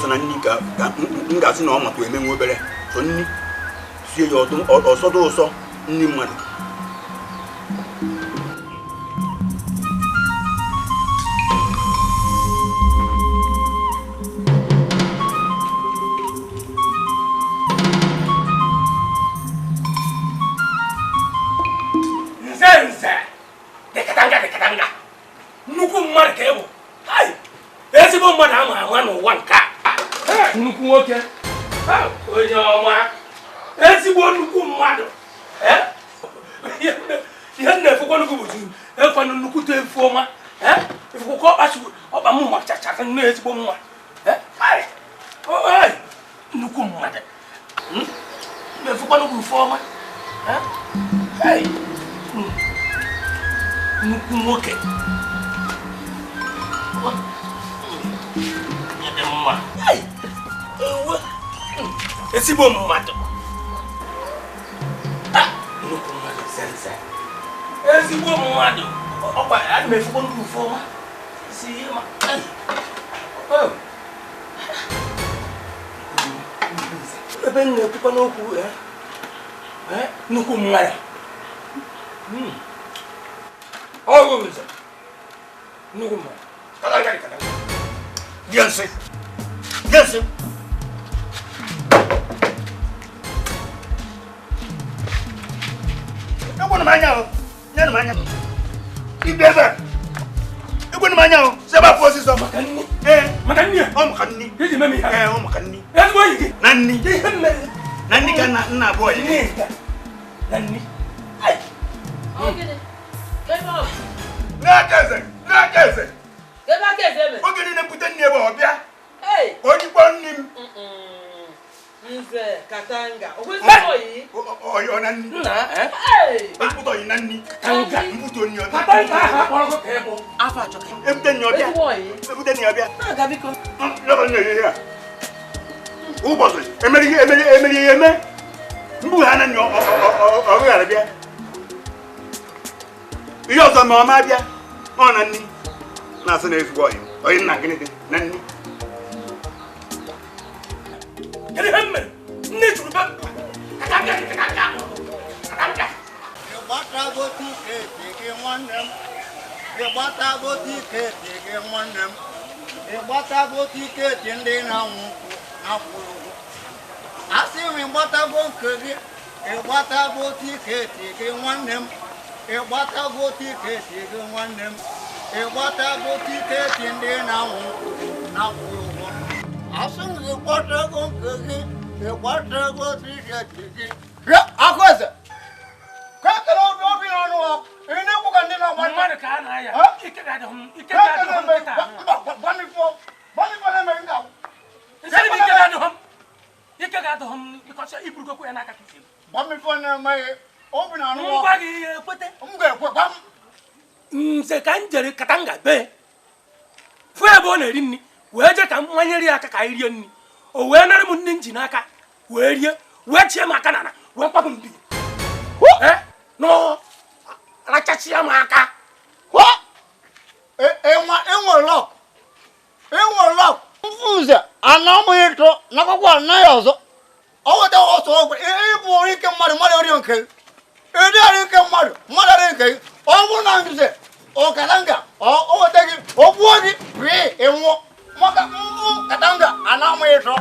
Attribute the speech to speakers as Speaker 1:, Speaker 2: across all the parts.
Speaker 1: na nni ka m ga-asị na ọ matụ eme nwa obere sọ nni sie ya ọsọdụ ụsọ nni mmadụ.
Speaker 2: Nnukwu nwoke onye ọma ezigbo nnukwu mmadụ ihe na-efekwa nnukwu bụ ekwanụ nnukwute efu ọma efukwa ọkpa m machachara nne ezigbo nwa nnukwu mmadụ na-efekwa nnukwu efu ọma nnukwu nwoke dị mma ezigbo mmadụ nnukwu mmadụ nze ezigbo mmadụ ọkwa ana m efukwa nnukwu ufe ọma si ihe ma ebe m na-ekwukwa n'okwu nnukwu mmadụ ọgwụ nze nnukwu mmadụ.
Speaker 1: Gịnsị gịnsị egwenu m anya o nyenụ m anya ibe ebe a egwenu m anya o si ebe a pụọ ọsịsọ
Speaker 2: maka nni
Speaker 1: ee
Speaker 2: maka nni
Speaker 1: ọ maka nni
Speaker 2: iji mee m ihe
Speaker 1: ee ọ maka nni
Speaker 2: ezigbo enyi gị
Speaker 1: na nni
Speaker 2: ihe mere
Speaker 1: na nni ka nna abụọ ya
Speaker 2: na nni
Speaker 1: n'aka eze n'aka eze oge niile mpụta nni ebe ọ bịa onye kpọọ nni m
Speaker 3: Nze Katanga
Speaker 1: ọ na nni mpụta oyi na nni mpụta onye ọbịa ebute nni ọbịa ebute nni ọbịa ụbọchị emeri ihe eme mbụ ha na nni ọ ghara bịa ihe ọzọ ma ọ ma bịa ọ na nni na-asị na ezigbo ọyị ọyị nna gịnị dị na nni.
Speaker 2: Kedu ihe m mere nne juru be m Katanga Katanga Katanga
Speaker 4: ịgbatago tiketi gị nwanne m ịgbatago tiketi gị nwanne m ịgbatago tiketi ndị na-anwụ nkwụ na-akwụrụ ụgwọ asị m ịgbatago nke gị ịgbatago tiketi gị nwanne m ịgbatago tiketi gị nwanne m ịgbatago tiketi ndị na-anwụ nkwụ na-akwụrụ ụgwọ asị m gị gbatago nke gị ịgbatago tiketi gị. Akụ eze ka ekele obi obi n'ọnụ ọ ị na-ekwu ka ndị na-agba
Speaker 2: mmadụ ka a na-aya ike ga-adị m ike ga-adị m nkịta ike ga-adị m ịkọcha iburugokwu ya n'aka kisi ngwa gị ihe ekwete
Speaker 4: m ga-ekwe gwa m
Speaker 2: nze ka m jere Katanga bee fụ ebe ọ na-eri nri wee jee ka m manyere ya aka ka anyị rie nri o wee nara m nri m ji n'aka wee rie wee chie m aka n'ala wee kwapụ m bi rachachia m aka
Speaker 4: enwe lọk mfu nze ana ọmụghị tụ n'akwụkwọ anaghị ọzọ ọ weta ọsọ ọgwụ ịbụ ike mmadụ mmadụ rie nke ịdị arụ ike mmadụ mmadụ rie nke ọ bụrụ na nze ọkatanga ọ weta gị o gbuo gị rie ịnwụọ maka mfu Katanga ana ọmụghị tụ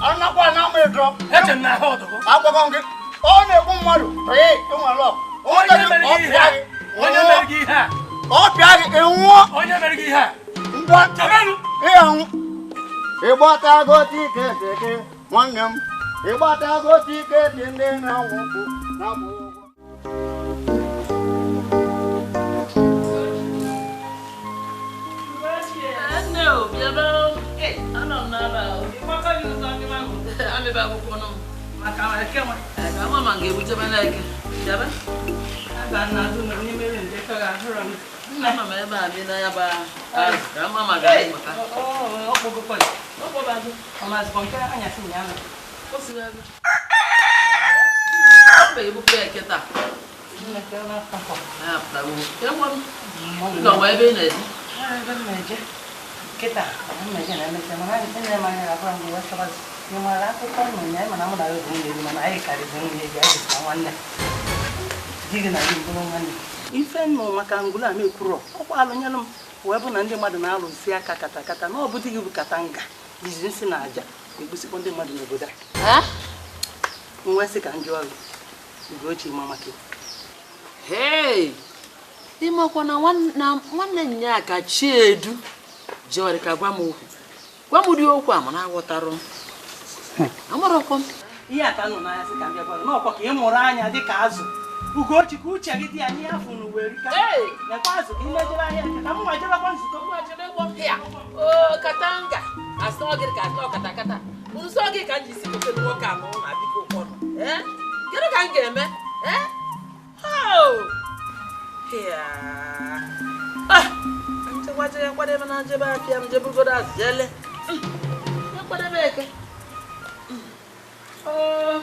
Speaker 4: anakwa ana ọmụghị tụ
Speaker 2: eche m na ahụ ọdụgụ
Speaker 4: agwagọ gị ọ na-egbu mmadụ rie ịnwe lọk
Speaker 2: onye mere gị ihe a
Speaker 4: ọ pịa gị ịnwụọ
Speaker 2: onye mere gị ihe a
Speaker 4: ngwa ịhụ ịgbatago tiketi gị nwanne m ịgbatago tiketi ndị na-anwụ nkwụ na-akwụ ụgwọ.
Speaker 3: Kịta mmeje na-emecha mana nne m anya agwa m wee chọbazi ị mara akụkọ nnụnụ anyị mana mụ na ya bụ nwunye gị mana anyị karịrị nwunye gị anyị dịka nwanne di gị na gị bụrụ nwanne ife nnụ maka ngwụla m ekwurọ ọkwa alụnyelụ m wee bụ na ndị mmadụ na-alụsi aka kata kata na ọ bụ di gị bụ Katanga jizi nsị na aja egbusikwa ndị mmadụ n'obodo a nwa sị ka m jụọ gị Ugochi ma maka
Speaker 5: Hey! Ịmakwa na nwanne nya ka Chiedu jọrọ ka gwa m okwu. Gwa m ụdị okwu a mana aghọtara m. Amarọkwa m.
Speaker 3: Ihe a ka nọ n'anya sị ka m bịa gwa gị n'ọkwa ka ị mụrụ anya dị ka azụ. Ugochi ka uche gị dị ya n'ihe afọ na uwe rika. Nekwa azụ ka imejere ahịa ka m nwa jebekwa nzukọ.
Speaker 5: Nwa jebekwa ya. O Katanga asọ gị ka asọ kata kata. Nsọ gị ka m ji si kote nwoke a n'ụlọ biko ụfọdụ. Eh? Kedu ka m ga-eme? Eh? Oh! Yeah. Ah! Nchekwa kwadebe na njebe afịa m jebugodo azụ jele. Nkwadebe eke. Oh.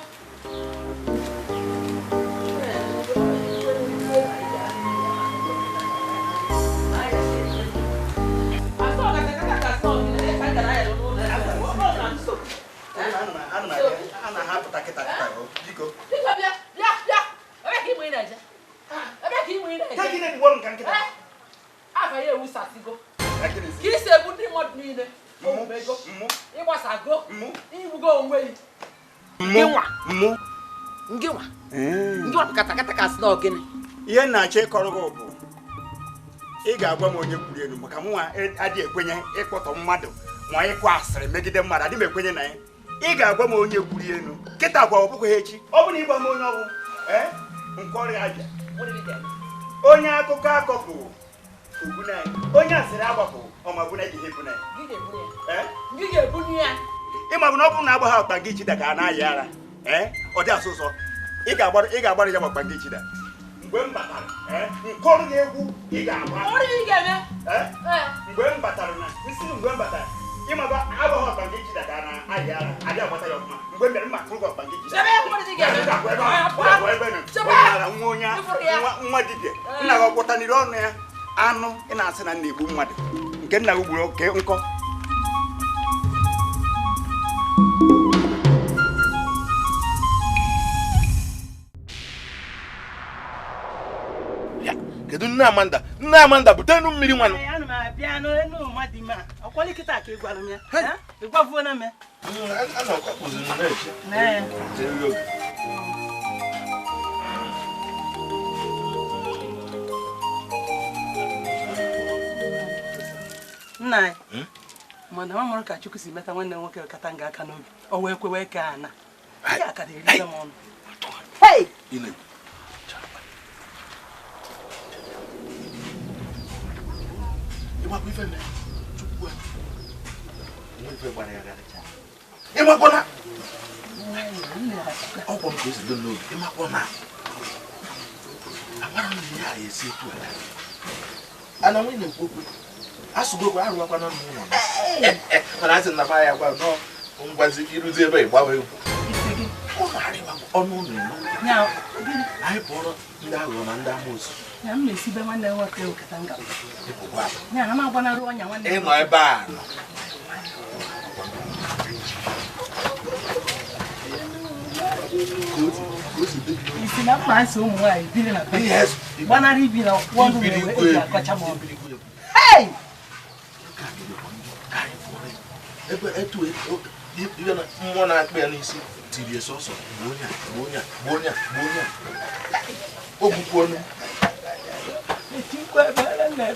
Speaker 1: Ihe na-achọ ịkọrọ gị bụ ị ga-agwa m onye kwuru elu maka mụnwa adịghị ekwenye ịkpọtọ mmadụ ma ịkụ asịrị megide mmadụ adịghị m ekwenye na ya. Ị ga-agwa m onye kwuru elu kịta gwa ọ bụkwa echi ọ bụ na ịgwa m onye ọbụ nke ọrịa abịa onye akụkọ akọpụ onye asịrị agbapụ ịma bụ na ọ bụrụ na agba ha ọkpa gị chida ka a na-ayị ara ọ dị asụ ụsọ ị ga-agbara ya ọkpa gị chida mgbe m batara nke ọrụ gị egwu ị ga-agba mgbe m batara na nsị mgbe m batara ịmaba agba ha ọkpa gị chida ka a na-ayị ara adị agbata ya ọfụma mgbe m bịara mma kụrụ gị ọkpa gị chida nwa onye nwa dibịa nna gị ọkwụtaniri ọnụ ya anụ ị na-asị na na-egbu mmadụ nke nna gị gburu oke nkọ.
Speaker 6: Kedu nne Amanda? Nne Amanda butenu mmiri nwanụ.
Speaker 3: Ana m abịa n'enu mmadụ ime a. Ọkwali kịta ka ị gwara m ya. Ị gwavuo na m ya.
Speaker 6: Ana ọkpụziri m na-eche.
Speaker 3: Nna anyị mana ọ mụrụ ka Chukwu si meta nwanne nwoke Katanga aka n'obi o wee kwewe ka ana ihe aka na-erite m ọnụ. Hey!
Speaker 6: Ịmakwana ọkwọ m ka o si dị n'obi ịmakwana amara m ihe a esi etu a ana nwunye na-ekwu okwu asụgokwu arụwakwana m ụlọ mana asị na ya gwa nọ ngwazi iruzi ebe ịgbawa egwu ụlọ arịwagwo ọnụ ụlọ ịnọ anyị pụọrọ ndị aghụghọ na ndị amoosu ịnọ ebe a nọ
Speaker 3: isi na mma asị ụmụ nwaanyị biri na gbanarị ibi na ọnụ eji akọcha ma ọ bụ Hey!
Speaker 6: Ebe etu ihe na mmụọ na-akpa ya n'isi tiri sọsọ gbuo onye a gbuo onye a gbuo onye a gbuo onye a o gbukwu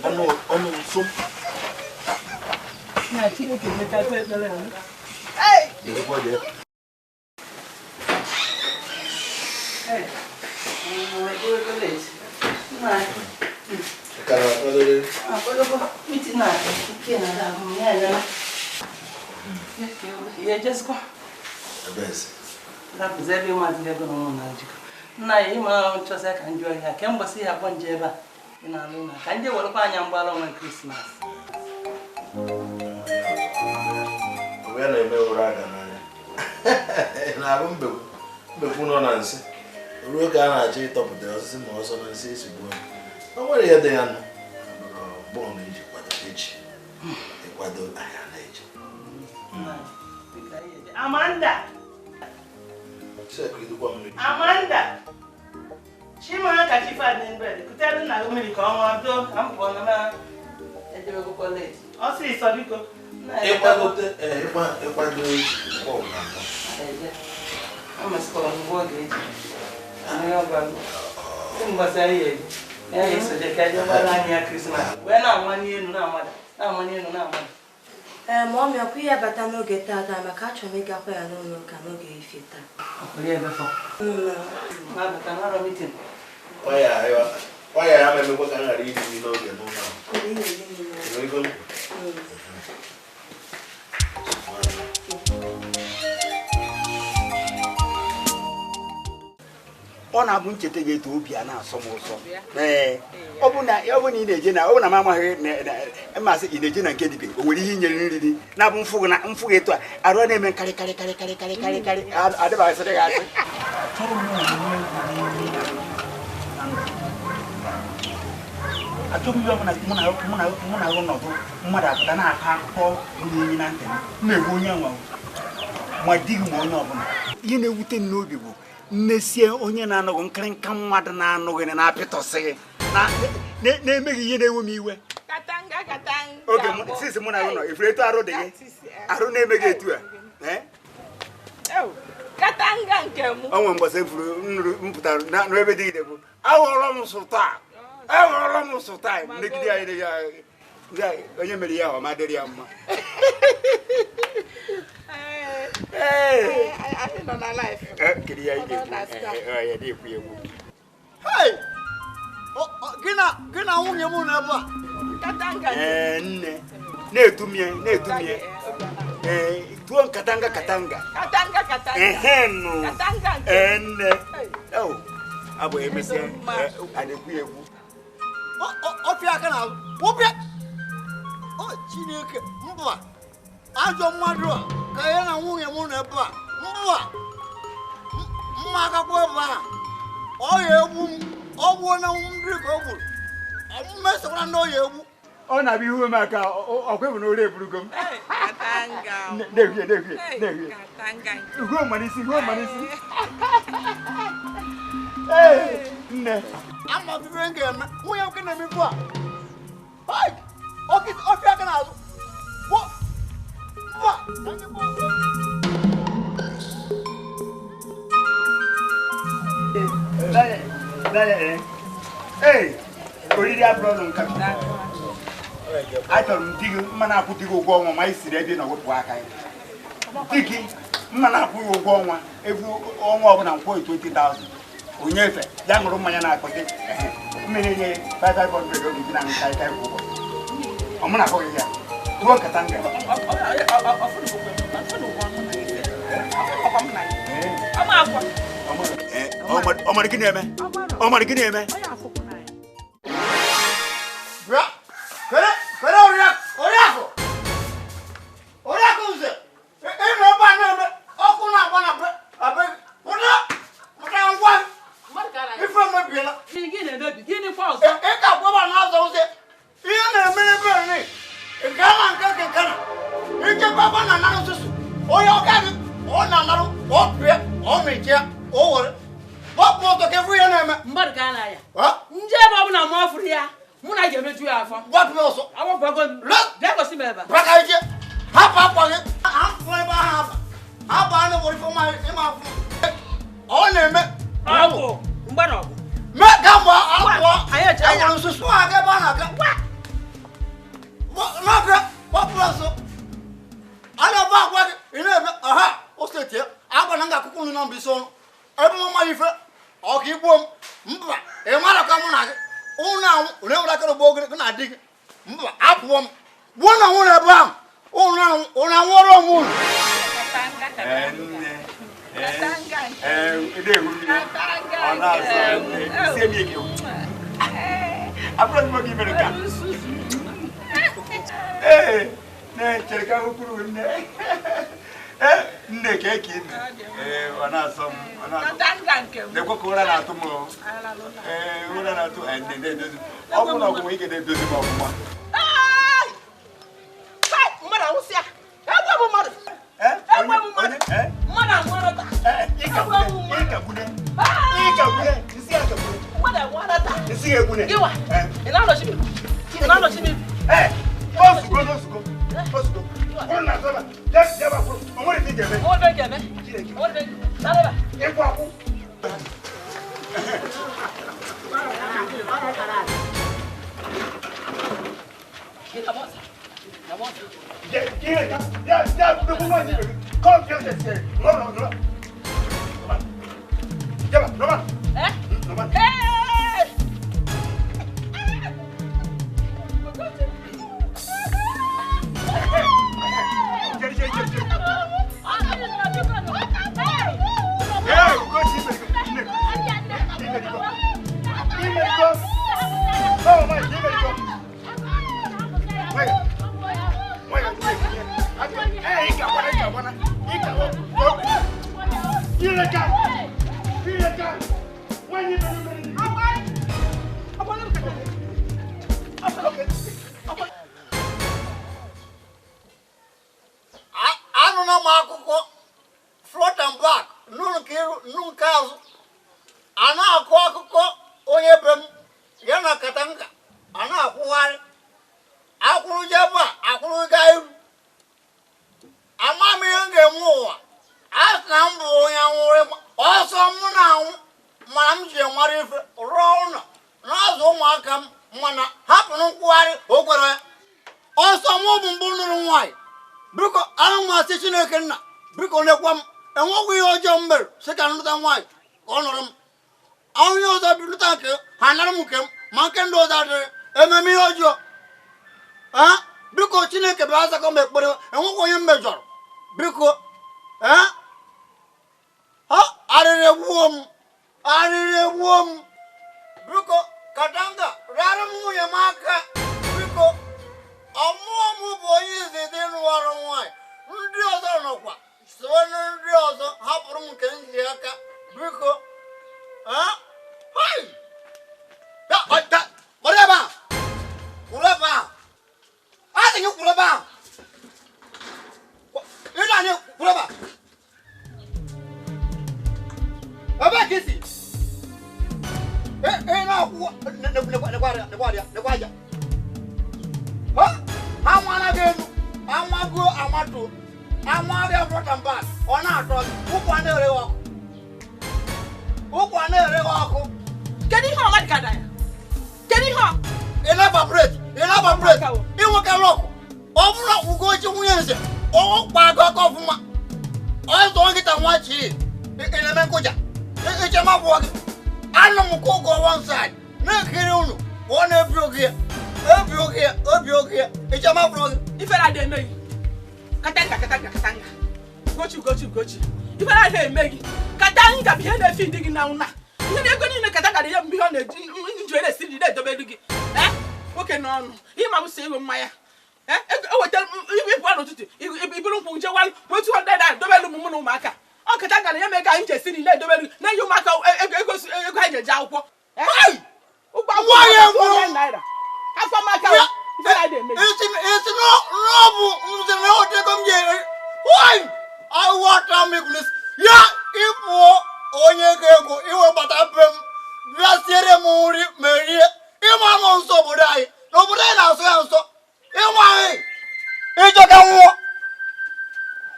Speaker 6: ọnụ ọnụ nso
Speaker 3: na Chineke mechata ekpere ya. Hey! Nna ya ịma nchọsị ka njụ ọhịa kemgbe ya akpọ nje ebe a ị na-alụ na ka nje werekwa anya mgbala onwe Krismas.
Speaker 6: Na-eme ụra aga n'anya na-abụ mbekwu nọ na nsị ruo ka a na-achọ ịtọpụta osisi ma ọsọ na nsị esi gbuo o nwere ihe dị ya nụ bọọlụ eji kwado eji Ịkwado ahịa na-eje.
Speaker 3: Amanda! Amanda! Chima ka chi fad n'ebed kutere nna gị mmiri ka ọ ṅụọ do ka m pụọ na ma ejebegokwa late. Ọsịsọ biko.
Speaker 6: Ịkwadote ịkwado bọọlụ na mbụ.
Speaker 3: Amasịkwara m mgbe ọ ga-eji. Onye ọ gwara m. Ndị gbasara ya eji. Ya esoje ka eje gbara anyị ya Krismas. Wee na-amanye elu na-amada. Na-amanye elu na-amada.
Speaker 7: Ee, ma ọ mịakwa ihe bata n'oge tata maka achọrọ m ịgakwa ya n'ụlọ ụka n'oge ife taa.
Speaker 3: Ọkpụrụ ebe fọ. Na-abata n'ọrụ mitin.
Speaker 6: Waya ya emekwa ka m ghara iri nri n'oge n'ụlọ ahụ. Ego m.
Speaker 1: Ọ na-abụ ncheta gị etu obi a na-asọ m ụsọ. Ee, ọ bụ na ị na-eje na ọ bụ na m amaghị mmasị ị na-eje na nke dibịa o nwere ihe inyere nri gị na-abụ mfụ gị etu a arụ na-eme karị karị karị karị karị karị karị adịbaghịsịrị gị asị. Achọghị m ihe ọbụla mụ na gị nọdụ mmadụ apụta na-akọ akụkọ ruru unyi na ntị m na-egbu onye nwa ma di gị ma onye ọbụla. Ihe na-ewute m n'obi bụ nnesie onye na-anọghị nkịrịnka mmadụ na-anụghị na-apịtọsị gị na-emeghị ihe na-ewe m iwe. Oge sisi mụ na gị nọ ifuru etu arụ dị gị arụ na-emeghị etu a. Onwe mgbasa efuru m pụtara n'ebe dị gị bụ aghọrọ m sụta aghọrọ m sụta negide anyị onye mere ya ọma dịrị ya mma.
Speaker 4: Hey! Gị na nwunye m nọ ebe a?
Speaker 1: Nne, na-etumie, na-etumie. Ee, tuo nkatanga katanga.
Speaker 8: Katanga katanga.
Speaker 1: Ehenụ.
Speaker 8: Katanga nke.
Speaker 1: Ee, nne. Abụ emesịa, a na-ekwu ekwu.
Speaker 4: Ọfịa aka na wụpịa. O Chineke, mba. Ajọ mmadụ a ka ya na nwunye m nọ ebe a. Mba. Mma akakwa ebe a. Ọ ya egbu m. Ọ gbuo na ndị ka o gburu. Mmesokwara ndị ọ ya egbu.
Speaker 1: Ọ na-abịa ihu m aka ọkwa bụ na ore eburugo m. Na-ehie na-ehie na-ehie. Ruo ma n'isi, ruo ma n'isi. Ee, nne.
Speaker 4: Ama m ife m ga-eme. Nwunye m na-eme ife a. Ọfịa aka n'azụ. Mba.
Speaker 1: Ee, oriri abụrụ ọnụ nka. Achọrọ m di gị mma na-akwụ di gị ụgwọ ọnwa ma ị siri ebe ị nọ wepụ aka ya. Di gị mma na-akwụ ya ụgwọ ọnwa ebe ọnwa ọbụla nkwụ 20,000 onye efe ya ṅụrụ mmanya na-akpọte mmiri nye 500 oge ji na nka ịka ịkwụ ụgwọ. Ọ mụ na-akpọghị ya ruo nkata nga. Ọ mara gịnị eme? Ọ mara gịnị eme?
Speaker 4: Oriakụ nze, ị nọ ebe a na-eme ọkụ na-agba na be pụta pụta ngwa ife emebiela. Ị ka akwaba na-azọ ụzọ ihe na-eme n'ebe nri gaa na nke nke na ichekwa ebe na anara nsusu onye ọka gị ọ na-anarụ ọ pịa ọ mịchịa o were gbapụ ọtọ ka efu ihe na-eme.
Speaker 5: Mmadụ ka a na-aya nje ebe ọ bụla ma ọ fụrụ ya mụ na ga-emeju ya afọ.
Speaker 4: Gbapụ ọsọ.
Speaker 5: Awapụgo m. Bịa gosi m ebe a.
Speaker 4: Bịa ka ije. Hapụ akwa gị. Hapụ ebe ahụ aba. Hapụ anụ were ife nwaanyị ịma afụ. Ọ na-eme.
Speaker 5: Ọgwụ. Mgbe na ọgwụ.
Speaker 4: Mee ka mgbe akwụọ. Enwere nsusu aga ebe a na-aga. Na-abịa gbapụ ọsọ. A na-ebe akwa gị. Ị na-eme ọha o steeti agwa na m ga-akụkụ nri na mbụ isi ọnụ. Ebe m amaghị ife ọ ka igbuo m. Mba ị mara ka mụ na gị. Ụnụ anwụ onye nwere akara ogbo gị na-adị gị. Mba apụọ m. Gbuo na nwụrụ ebe ahụ. Ụnụ anwụ ụnụ anwụọrọ m ụnụ.
Speaker 1: Nne ka eke ime. Ee, ọ na-asọ m. Ọ na-asọ m. Lekwa ka ụra na-atụ m. Ee, ụra na-atụ nne na-edozi. Ọ bụrụ na ọgwụgwọ ike na-edozi m ọfụma. Nsị ga-egbu ne.
Speaker 5: Gịwa. Ị na-anọchi m. Ị na-anọchi m.
Speaker 1: Ee, ozugbo ozugbo. Ozugbo. Kwụrụ na azụ ebe a. Bịa ebe a kwụrụ. O nwere ife ị ga-eme.
Speaker 5: O nwere ife ị ga-eme. O nwere ife. Nara ebe a.
Speaker 1: Ịkwụ akwụ.
Speaker 4: Anụna m akụkọ front and back nụ nke iru nụ nke azụ a na-akọ akụkọ onye be m ya na Katanga a na-akwụgharị akwụrụ jebe a akwụrụ gaa iru ama m ihe m ga-eme ụwa a sị na m bụ onye nwụrụ ọsọ mụ na anwụ mana m ji mara ife rụọ ụlọ na-azụ ụmụaka m mana hapụrụ nkwụgharị o kwere ya ọsọ mụ bụ mbụ nụrụ nwaanyị biko anụ m asị Chineke nna biko lekwa m enwekwa ihe ọjọọ m mere sị ka nlụta nwaanyị ka ọ nụrụ m onye ọzọ bi lụta nke ha nara m nke m ma nke ndị ọzọ adịrị ememe ihe ọjọọ ee biko Chineke bịa azakọ m ekpere enwekwa onye m mejọrọ biko ee ha arịrị egbuo m arịrị egbuo m biko Katanga rara m nwunye m aka biko ọmụọ m bụ onye izizi ịlụ ọrụ nwaanyị ndị ọzọ nọkwa so ndị ọzọ hapụrụ m nke m ji aka biko kwụrụ ebe a kwụrụ ebe a a sị gị kwụrụ ebe a ị na-anya kwụrụ ebe a ebe ka isi ị na-akwụ nekwa aja anwụ anaghị elu anwago amatu anwụ arịa front and back ọ na-atọ gị ụkwụ a na-ere ọkụ ụkwụ a na-ere ọkụ.
Speaker 5: Kedu ihe ọma dị ka daya? Kedu ihe ọ?
Speaker 4: Ị na-aba breki ịnweka lọkụ ọ bụrụ Ugochi nwunye nze ọkpa agụ aka ọfụma ọ zụọ nkịta nwa chi ị na-eme nkụja ichema gwụọ gị anụ m ka ụgwọ one side na-ekiri unu ọ na-ebi oge ya obi oge ya obi oge ya ichema gwụọ gị.
Speaker 2: Ifere adịghị eme gị. Katanga Katanga Katanga. Ugochi Ugochi Ugochi. Ifere adịghị eme gị. Katanga bụ ihe na-efi ndị gị na ụna. Ihe na ego niile Katanga na ihe mbụ ihe ọ na-eji nju na-esi nri na-edobe elu gị. Ee? Nwoke n'ọnụ. Ihe ma m si ịṅụ mmanya. Ee? Eweta ịpụ n'ụtụtụ iburu nkwụ jewalụ 200 naira dobe elu mụ na ụmụaka. Ọ Katanga na ihe mee ka anyị ji esi nri na-edobe elu na-enye ụmụaka ego ego ha ji eje akwụkwọ. Ụgbọ akwụkwọ 200 naira. Afọ m aka ifere adịghị eme gị.
Speaker 4: Isi n'ọbụ nze na otego m ji why aghọta m ikwulisi ya ịpụọ onye ga-ego iwebata be m bịa siere m nri ma rie ịma nọ nso obodo anyị na obodo anyị na-asọ ya nsọ ịnwa anyị ịchọka nwụọ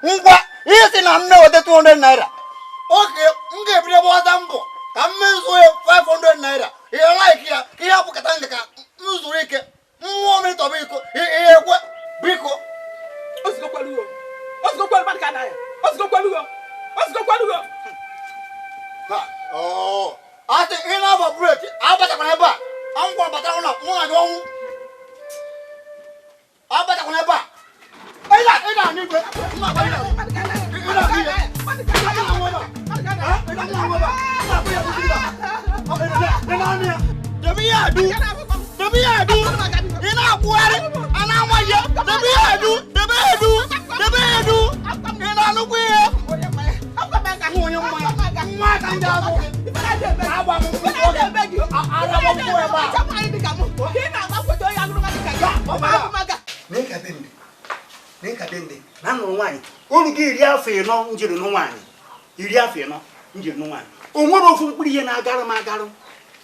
Speaker 4: ngwa isi na m na-eweta 200 naira oke m ga-ebido gbata mbọ ka m mezuo ya 500 naira ihe laik ya ka ihe bụ Katanga ka m zuru ike mmụọ m ịtọba iko ihe ekwe biko.
Speaker 2: Ozugokwalugo. Ozugokwalu mmadụ ka anaghị. Ozugokwalugo. Ozugokwalugo.
Speaker 4: Ha, oo. Asị ị na-aba breki abatakwana ebe a angwa batara ụlọ mụ na gị ọnwụ abatakwana ebe a ị na-anụ igwe ị na-anụ ihe ị na-anụ ebe a ị na-anụ ebe a ị na-anụ ya debe ihe adu debe ihe adu ị na-akwụgharị a na-ama ya debe ihe adu debe edu debe edu ị na-anụkwa ihe onye mmanya nwa aka ndị azụ agba m nkwụ ara m nkwụ ebe
Speaker 1: a n'ịka be ndị na nụrụ nwaanyị uru gị 40 afọ njiri nụ nwaanyị 40 afọ njiri nụ nwaanyị o nwere ofu mkpụrụ ihe na-agarụ m agarụ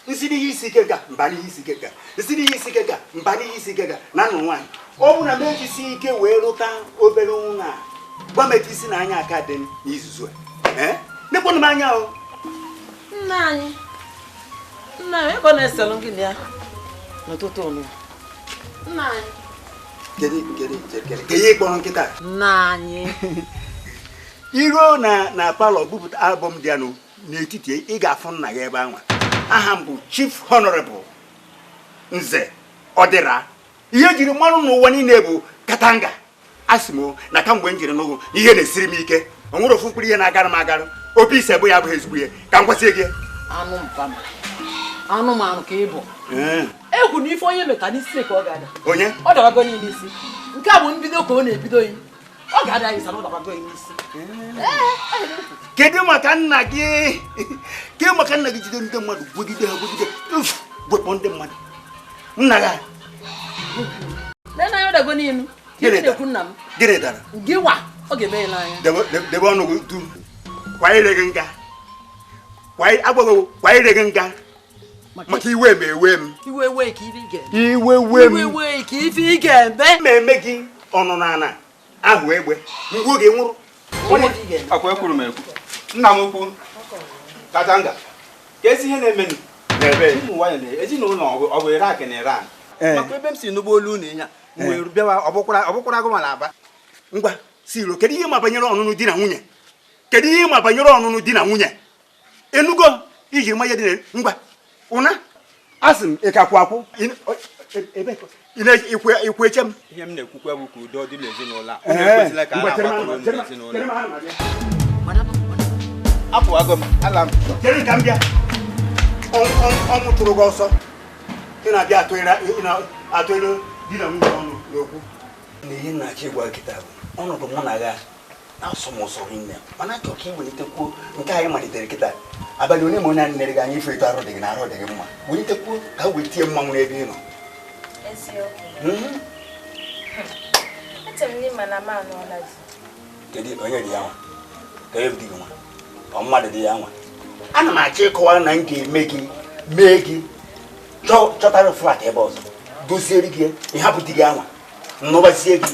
Speaker 1: Nsi n'ihe isi ike ga mba n'ihe isi ike ga nsi n'ihe isi ike ga mba n'ihe isi ike ga na nụ nwaanyị ọ bụrụ na m ejisi ike wee rụta obere ụlọ a gwa m etu isi na anya aka dị n'izuzu a nekwanụ m anya o
Speaker 5: nna anyị nna anyị ego na-eselụ gị ya n'ụtụtụ ụnụ nna anyị
Speaker 1: kedu kedu kedu ihe ịkpọrọ nkịta
Speaker 5: nna anyị
Speaker 1: iruo na palọ bupụta albọm dị anụ n'etiti ị ga-afụ nna gị ebe anwa. Aha m bụ Chief Honorable Nze Ọdịra. Ihe jiri mmanụ n'ụwa niile bụ Katanga. Asị m na kamgbe m jiri n'ụgwụ ihe na-esiri m ike o nwere ofu mkpụrụ ihe na-agara m agarụ obi ise bụ ya abụghị ezigbo ihe ka m gwazie gị
Speaker 5: anụmanụ ka ị bụ egwu na ife onye meta n'isi ka ọ ga-ada
Speaker 1: onye
Speaker 5: ọ dabago ya n'isi nke a bụ mbido ka ọ na-ebido yi ọ ga-ada ya ịsa na ọ dabago ya n'isi.
Speaker 1: Kedu maka nna gị? Kedu maka nna gị jide ndị mmadụ gwegide ha gwegide gwekpọ ndị mmadụ nna gị
Speaker 5: nna ya ọdago n'inu gịnị nna m
Speaker 1: gịnị dara
Speaker 5: gị wa ọ ga-eme ya n'anya
Speaker 1: debe ọnụ gị du kwanyere gị nga agwaghị kwanyere gị nga maka iwe m ewe m
Speaker 5: iwe wee ka ife ị ga-eme
Speaker 1: iwe wee m
Speaker 5: iwe wee ka ife ị ga-eme
Speaker 1: ma eme gị ọnụ n'ala ahụ egbe mgbe oge nwụrụ.
Speaker 8: Akwa ekwuru m ekwu nna m ukwu Katanga ka ezi ihe na-emenụ
Speaker 1: n'ebe
Speaker 8: ụmụ nwaanyị na ezinụlọ ọ bụ Iraq na Iran maka ebe m si n'ụgbọ olu na ịnya wee bịawa ọ bụkwara agụ ma aba.
Speaker 1: Ngwa siro kedu ihe ma banyere ọnụnụ di na nwunye? Kedu ihe ma banyere ọnụnụ di na nwunye? Enugo iji ma ihe dị na ngwa ụna asị m ịkakwu akwụ ikwu eche m
Speaker 8: ihe m na-ekwukwe bụ ka udo dị n'ezinụlọ a ekwesịla ka a na-agbakọrọ n'ezinụlọ apụwago m ala m
Speaker 1: chere ka m bịa ọnwụ tụrụ gị ọsọ ị na-abịa atụrụ di na nwunye ọnụ n'okwu na ihe nna-achọ ịgwa kịta bụ ọnọdụ mụ na gị na-asọ m ụsọ rinne mana achọ ka ị welitekwuo nke anyị malitere kịta abalị onye ma onye anyị nere gị anya ife etu arụ dị gị na arụ dị gị mma welitekwuo ka wee tie mmanwụ n'ebe ị nọ. Kedu onye dị ya nwa? Kedu di gị nwa? Ọ mmadụ dị ya nwa? Ana m achọ ịkọwa na m ga-eme gị mee gị chọtara flat ebe ọzọ doziere gị ịhapụ di gị anwa nnụbazie gị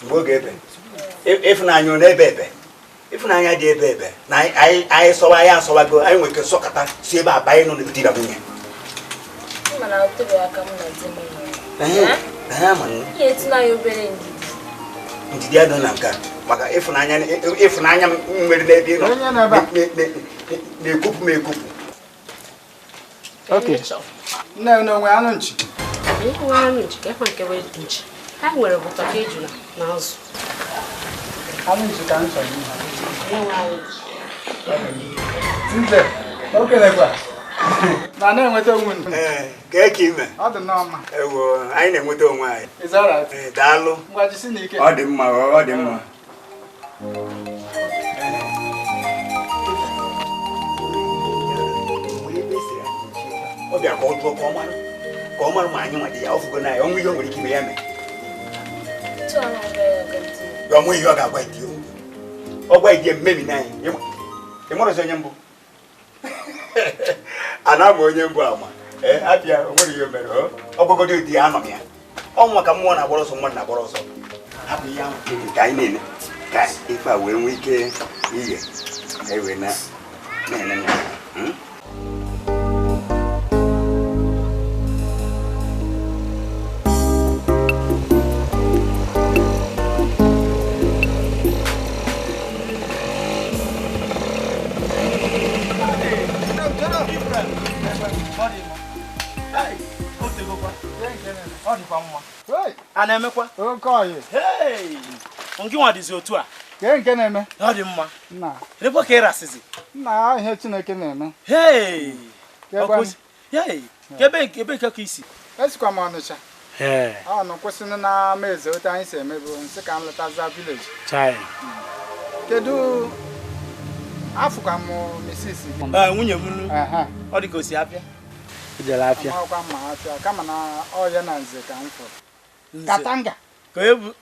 Speaker 1: mgbe oge ebe ịfụnanya ọ na-ebe ebe ịfụnanya dị ebe ebe na anyị sọwa anyị asọwago anyị nwere ike sọkata si ebe a banye nọ n'etiti na nwunye. Ndidi adọ na nke a maka ịfụnanya m nwere n'ebe ị nọ na-ekupụ m ekupụ.
Speaker 9: Nne na onwe anụ nchi
Speaker 10: ha nwere bụ tọka ejula na azụ.
Speaker 9: Anụ nchi ka m chọrọ ihe. Okelekwa. Na na-enweta onwe m.
Speaker 1: Ee, ka ime.
Speaker 9: Ọ dị nnọọ mma.
Speaker 1: Ewo, anyị na-enweta onwe anyị.
Speaker 9: Is all right.
Speaker 1: Ee, daalụ.
Speaker 9: Ngwa jisi n'ike.
Speaker 1: Ọ dị mma, ọ dị mma. Ọ bịara ka ọ jụọ ka ọ mara ma anyị nwa dị ya ọ fụgo na ya ọnwụ ihe o nwere ike ime ya mee. Ọnwụ ihe ọ ga-agwa di ọ gwa di mmemi na anyị. Ị marụzi onye mbụ? Ana m onye mbụ ama ee abịa o nwere ihe mere ọ gwagodo di ya anọ m ya ọ nwa ka mmụọ na-agbara ọsọ mmadụ na-agbara ọsọ hapụ ihe ahụ ka anyị na-eme ka ife a wee nwee ike ihe ka e wee na-ene ya.
Speaker 8: A na-emekwa nke nwa dịzi otu a
Speaker 9: nke na-eme
Speaker 8: ọ dị mma lekwa ka ị rasịzi
Speaker 9: nna ihe Chineke na-eme
Speaker 8: ebe nke ka isi
Speaker 9: esikwa m Ọnịcha ọ nọ kwụsịnụ na ama eze otu anyị si emebu nsị ka m lọtaza vileji. Kedu afụkwa m misisi gị
Speaker 8: nwunye m ọ dị ka o si afịa
Speaker 9: amakwa mma afịa kama na ọya na nze ka m fụrụ Katanga.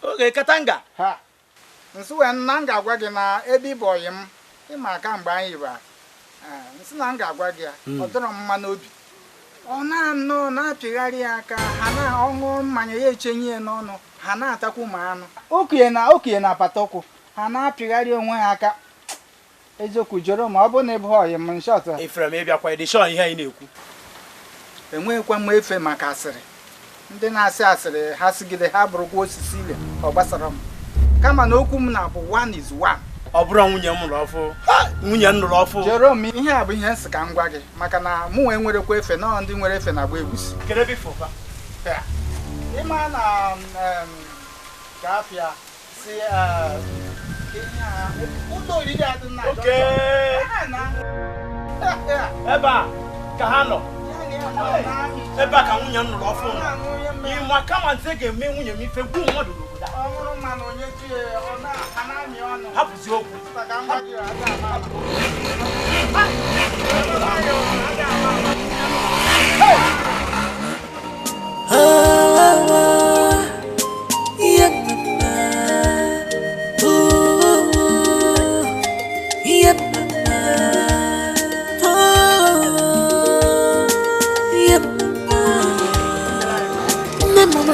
Speaker 8: Oge Katanga.
Speaker 9: Ha. Nsi wee na m ga-agwa gị na ebe ịbụ ọyị m ịma aka mgbe anyị ba Nsị na m ga-agwa gị ya ọ dọrọ m mma n'obi ọ na-anọ na-apịgharị ya aka ha na-ọṅụ mmanya ya echenye ya n'ọnụ ha na-atakwu ma anụ okenye na apata ụkwụ ha na-apịgharị onwe ha aka eziokwu jụrụ ma ọ bụrụ na ị bụghị ọyị m nshọt
Speaker 8: Efere m ịbịakwa ịdị shọ ihe anyị na-ekwu
Speaker 9: enweghịkwa m efe maka asịrị ndị na-asị asịrị ha sigide ha bụrụkwa osisi ile ọ gbasara m kama na okwu m na-abụ one is one
Speaker 8: ọ bụrụ nwunye m lụrụ ọfụ nwunye m lụrụ ọfụ
Speaker 9: Jerome ihe a bụ ihe nsị ka m gwa gị maka na mụ nwe nwerekwa efe nọọ ndị nwere efe na-agba egwusi
Speaker 8: Kedu ebe ifo fa?
Speaker 9: Ịma na gafịa si ụlọ oriri adị na
Speaker 8: ebe a ka ha nọ ebe a ka nwunye m lụrụ ọfụ nọ ịma kama nze ga-eme nwunye m ife gbuo mmadụ n'obodo a hapụzi okwu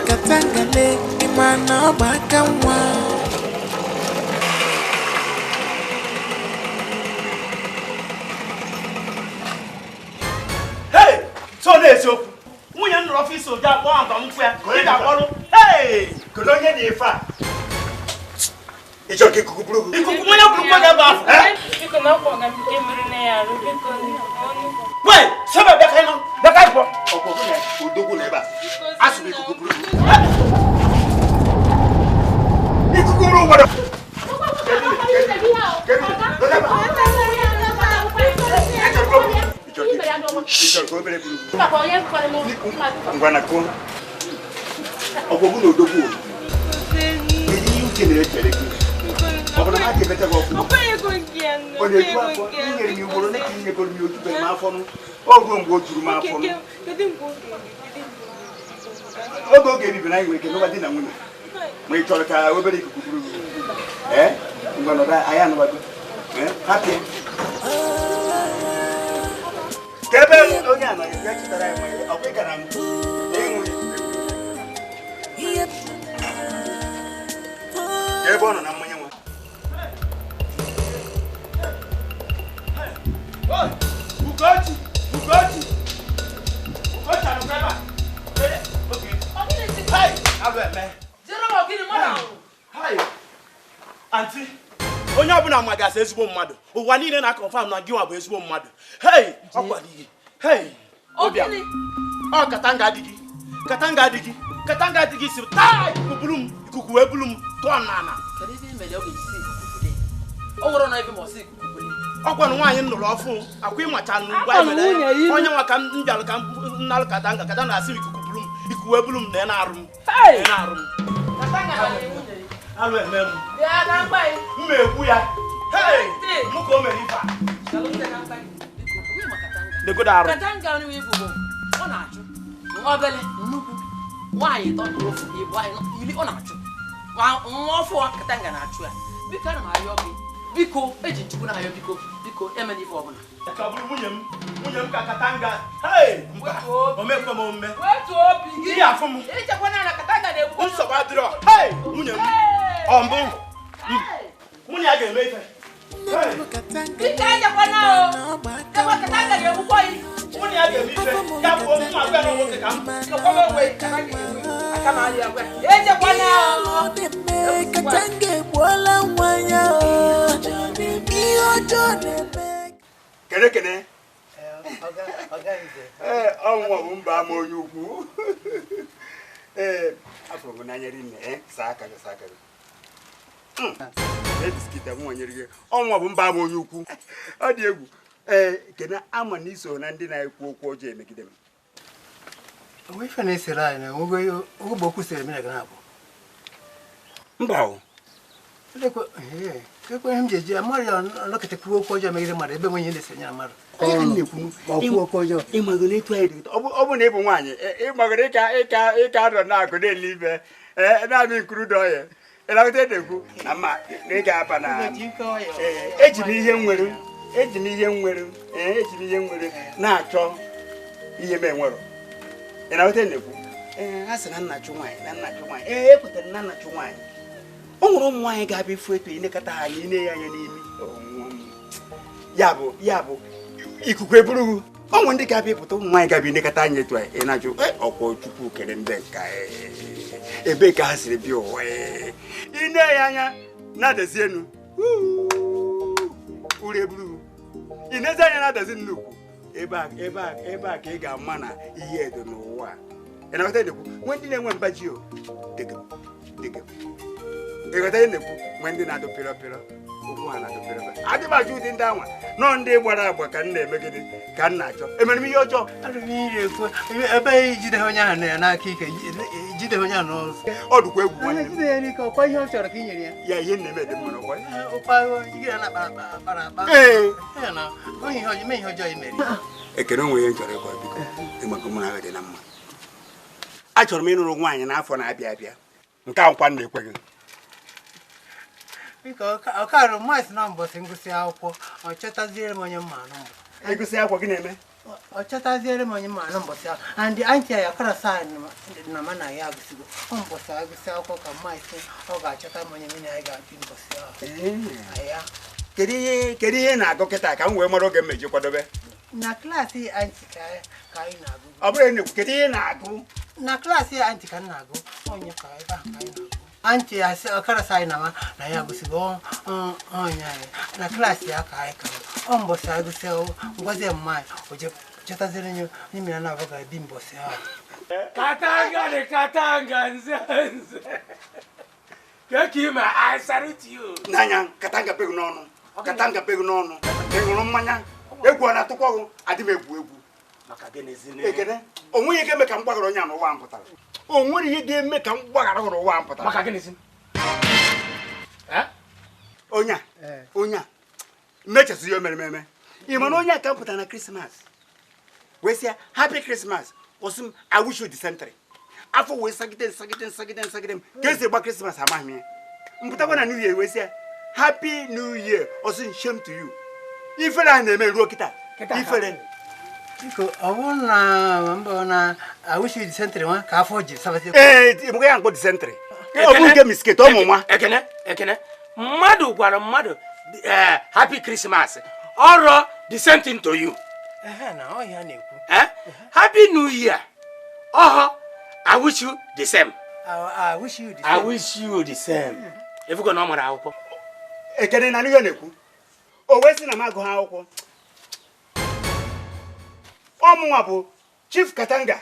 Speaker 11: Katangale imana ọgbaka nwa
Speaker 8: Hey! So na-eziokwu nwunye m nụrụ ọfịs ụdị akpọ agwa m ya ị ga-akpọrọ hey!
Speaker 1: Kedu onye dị ife a? Ị chọrọ ka ikuku buru gị?
Speaker 8: Ikuku onye burukwa gị ebe ahụ
Speaker 10: Biko na ọkwa ga nke mere na ya arụ biko ọnụ.
Speaker 8: Wee! Sebe bịa ka ị nọ bịa ka ị pụọ
Speaker 1: Ọkwa ọbụla odogwu na ebe a asị m ikuku buru gị. Ikuku buru mmadụ. Ngwa na kụọ ọgwụ na odogwu kedu ihe uche na-echere gị ọ bụrụ na a ga-emeta gị ọfụma ọ na-eju afọ inyere m ugboro ole ka inyegoro m ya ojubeghị m afọ o ruo mgbe o juru m afọ oge oge eribere anyị nwere ike nụba di na nwunye ma ị chọrọ ka obere ikuku buru gị ee ngwa nọdụ anyị anụbago hapụ ka ebe onye a nọ ya chetara ya nwere ọkwa ị gara ịṅụ ka ebe ọ nọ na mmanya nwa
Speaker 8: Ugochi! Ugochi! Ugochi anụkwa ebe a! Hey! Alụ eme! Hey! Aunty, onye ọbụla magasị ezigbo mmadụ ụwa niile na-akọnfam na gị nwa bụ ezigbo mmadụ hey! Ọkwa gị hey! Ọbịa ọ katanga adịghị katanga adịghị katanga adịghị si taa ikuku buru m ikuku wee buru m tụọ n'ala ọkwa na nwaanyị nụrụ ọfụ akwa ịmacha n'ugwu anyị mere onye nwa ka m bịara ka m nalụ katanga kata na-asị m ikuku buru m ikuku wee buru m na ị na-arụ m ị na-arụ m alụ eme m m ekwu ya hey mụ ka o mere ife a legodo arụ
Speaker 5: Katanga nwe ibu bụ ọ na-achụ obele nnukwu nwaanyị tọ ofu ibu anyị iri ọ na-achụ nwa ọfụ katanga na-achụ ya biko ana m arịọ gị biko eji nchukwu na-arịọ biko biko emela ife ọbụla
Speaker 8: ka ọ bụrụ nwunye m ka katanga hey mba o mekwe m omume
Speaker 5: wetuo obi gị
Speaker 8: ihe afụ m
Speaker 5: echekwana na katanga na-egbu
Speaker 8: nsogbu adịrọ hey nwunye m ọ mbụ nwunye ya ga-eme ife
Speaker 5: biko echekwana o ebe katanga ga-egbukwa gị
Speaker 8: nwunye ya ga-eme ife ya bụ mma gwa na nwoke ka m
Speaker 5: echekwana o
Speaker 11: Katanga egbuola nwa ya ihe ọjọọ na-eme
Speaker 1: kene kene ee ọnwụ bụ mba ama onye ukwu ee afụrụ m n'anya rinne saa aka gị saa aka gị biskit nwanyere gị ọnwụ bụ mba ama onye ukwu ọ dị egwu ee kene ama na iso na ndị na-ekwu okwu ọjọọ emegide m
Speaker 3: ife na-esere anyị na ogbe okwu sere mere gị na-abụ
Speaker 1: mba o
Speaker 3: ekwe ihe m ji eji mmadụ ya nọkịta kwuo okwu ọjọọ megide mmadụ ebe nwe ihe na-ese nyere mmadụ
Speaker 1: ịmagoro etu anyị dị ọ bụ na ị bụ nwaanyị ịmagoro ịka anọ na-akụ na-ele ibe na-amị nkuru dọ ya ịlagọta na-ekwu na mma na ị ga-aba na eji m ihe m nwere Eji m ihe nwere, eji m ihe nwere na-achọ ihe m enwero. Ị na-aghọta na-ekwu? Ee, a sị na nna chụ nwaanyị, na nna chụ nwaanyị. Ee, ekwetara na nna chụ nwaanyị. O nwere ụmụ nwaanyị ga-abịa ifu etu ilekọta ha anya, ine ya anya n'imi. Ya bụ ikuku eburughị. O nwere ndị ga-abịa ịpụta ụmụ nwaanyị ga-abịa ilekọta anya etu a, ị na-ajụ, ọkwa Chukwu kere ndị nka, ebee ka ha siri bịa ụwa. Ine ya anya na-adazi enu. Uru eburughị. Ị na-ezi anya na-adazi nnukwu. Ebe a ka ị ga-ama na ihe edo n'ụwa. Ị na-aghọta na-ekwu? Nwee ndị na-enwe mba ji o. Dịgị. Ị ghọta ihe na-ekwu? Nwee ndị na-adụ pịrọ pịrọ. Okwu ha na-adụ pịrọ pịrọ. Adị m ajụ ụdị ndị anwa. Nọọ ndị gbara agba ka m na-eme gịnị ka m na-achọ. Emere m ihe ọjọọ.
Speaker 3: Ebe ijide onye ahụ n'aka ike, jide onye ahụ n'ọzọ.
Speaker 1: Ọ dịkwa egwu nwanne m.
Speaker 3: Jide ya n'ike, ọkwa ihe ọ chọrọ ka i nyere ya.
Speaker 1: Ya ihe na-eme dị mma n'ọkwa.
Speaker 3: Ọkwa ihe na-akpara akpa.
Speaker 1: Ee.
Speaker 3: Mee ihe ọjọọ i mere.
Speaker 1: Ekene onwe ihe m chọrọ ịkọ biko. Ịgbakọ mụ na agha dị na mma. Achọrọ m ịnụrụ nwaanyị n'afọ na-abịa abịa. Nke a nkwa m na-ekweghị.
Speaker 3: Biko ọkarụ mmasị na mbọsị ngụsị akwụkwọ, ọ chọtaziere m onye mma anụ mbọ.
Speaker 1: Ịgụsị akwụkwọ gị na-eme?
Speaker 3: Ọ chọtaziere m onye mma anụ mbọsị ahụ. And antị ya karasa na ma na ya agụsigo. Ọ mbọsị agụsị akwụkwọ ka mmasị ọ ga-achọta m onye mụ na ya ga-abị mbọsị ahụ.
Speaker 1: Kedu ihe na-agụ kịta ka m wee mara oge m meji kwadobe?
Speaker 3: Na klaasị antị ka anyị na-agụ.
Speaker 1: Ọ bụrụ na kedu ihe na-agụ?
Speaker 3: Na klaasị antị ka m na-agụ, onye ka ebe ahụ ka anyị na-agụ. Antị ọkarasa anyị na ya agụsigo onye anyị na klaasị ya ka anyị ka ọ mbọsị agụsị ngwazi mma anyị o chọtaziri onye n'ime ya na-abụ ga-ebi mbọsị ahụ.
Speaker 2: Katanga de Katanga nze nze. Kekima, I salute you.
Speaker 1: N'anya Katanga pegụ n'ọnụ. Katanga pegụ n'ọnụ. Ị ṅụrụ mmanya? Egwu ọ na-atụkwa gị? Adị m egwu egwu.
Speaker 8: Maka gịnị?
Speaker 1: Ekene, o nweghị ihe ga-eme ka m gbaghara onye a n'ụwa m pụtara. O nwere ihe ga-eme ka m gbaghara n'ụwa m pụtara.
Speaker 2: Maka gịnị?
Speaker 1: Onye a mechasị ihe o mere eme. Ị ma na onye a ka m pụtara na Krismas wee sị ya happy Christmas, ọsị m I wish you the same thing. Afọ wee sagide m ka esi gba Krismas amaghị m ya. Mpụtakwa na New Year wee sị ya happy New Year, ọsị m shame to you. Ifere a na-eme ruo kịta. Ifere.
Speaker 3: Biko, ọ bụrụ na mbọ na I wish you the same thing nwa ka afọ ji sabazie.
Speaker 1: Ee, mgbe ya mkpọ dysentery. Ọ bụ nke misket ụmụ nwa.
Speaker 2: Ekene, mmadụ gwara mmadụ happy Christmas, ọrọ the same thing to you.
Speaker 3: Na ọ ya na-ekwu.
Speaker 2: Happy New Year, ọhọ I wish you the same.
Speaker 3: I wish you the same.
Speaker 2: I wish you the same. Efugo na ọ mara akwụkwọ.
Speaker 1: Ekene na ihe na-ekwu. O wee sị na m agụ ha akwụkwọ. Ọmụnwa bụ Chief Katanga,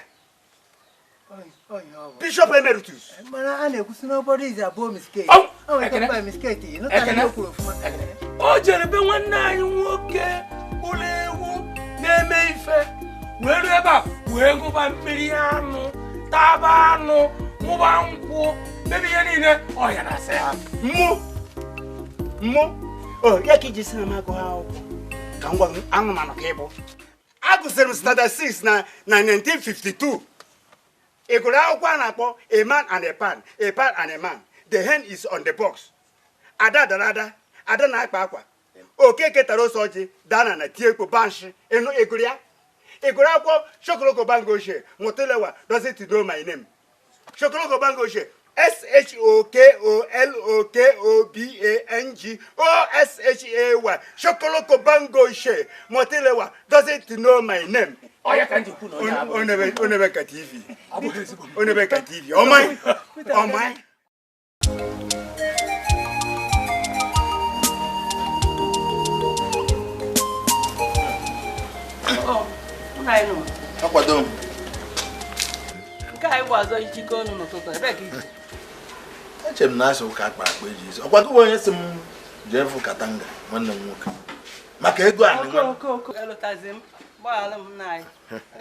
Speaker 1: Bishop Emeritus.
Speaker 3: Mana a na-ekwusi n'obodo izi abụọ misketi.
Speaker 2: O jere be nwanne anyị nwoke ụlọ ewu na-eme ife wee ruo ebe a wee ṅụba mmiri anụ, taba anụ, ṅụba nkwụ, mebe ihe niile ọhịa na-asa ya.
Speaker 1: Mmụ ya ka iji si na m agụ ha akwụkwọ ka m gwa anụmanụ ka ị bụ. Agụsịrị m standard 6 na 1952. Ị gụrụ akwụkwọ a na-akpọ A Man and a Pan, A Pan and a Man. The hen is on the box. Ada dara ada, ada na-akpa akwa. Okeke tara ose ọjị, dana na tie ekpo banshi. Ịnụ ịgụrụ ya? Ị gụrụ akwụkwọ Shokoloko Bango ochie, Motelewa doesn't know my name. Shokoloko Bango ochie, S-H-O-K-O-L-O-K-O-B-A-N-G-O-S-H-A-Y. Shokoloko Bango ochie, Motelewa doesn't know my name. Onebe ka TV. Onebe ka TV. Oh my. Oh my.
Speaker 6: Akwado m.
Speaker 3: Nke anyị bụ azọ ichike ọnụ n'ụtụtụ ebe ka iji.
Speaker 6: Eche m na asị ụka akpa akpa eji isi. Ọkwa gị onye si m jee fụ Katanga nwanne m nwoke. Maka ego a
Speaker 3: nwanne. Oko elutazi m gbaghalụ m nna anyị.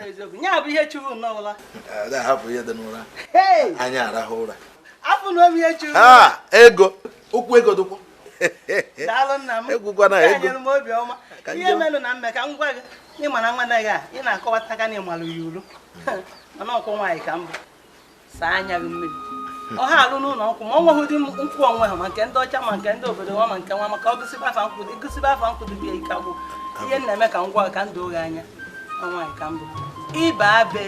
Speaker 3: Eziokwu. Nya bụ ihe churu n'ụra.
Speaker 6: Ada hapụ ihe dị n'ụra. Anyị arahụ ụra.
Speaker 3: Afụ na obi ihe churu.
Speaker 6: Ha ego. Okwu ego dịkwa.
Speaker 3: Daalụ nna m.
Speaker 6: Egwukwana ego.
Speaker 3: Enyere m obi ọma. Ihe menụ na mme ka m gwa gị. Ị mara nwa gị a, ị na-akọwata aka na ịmalụ ya uru. Mana ọkwọ nwaanyị ka mbụ. Saa anya gị mmiri. Ọ ha alụ n'ụlọ nkwụ ma ọ nweghị ụdị nkwụ onwe ha ma nke ndị ọcha ma nke ndị obodo nwa ma nke nwa maka ọ gụsịba afa nkwụ gụsịba afa nkwụ dịbịa ike agwụ. Ihe na-eme ka ngwa ka ndụ oghe anya nwaanyị ka mbụ ịba abe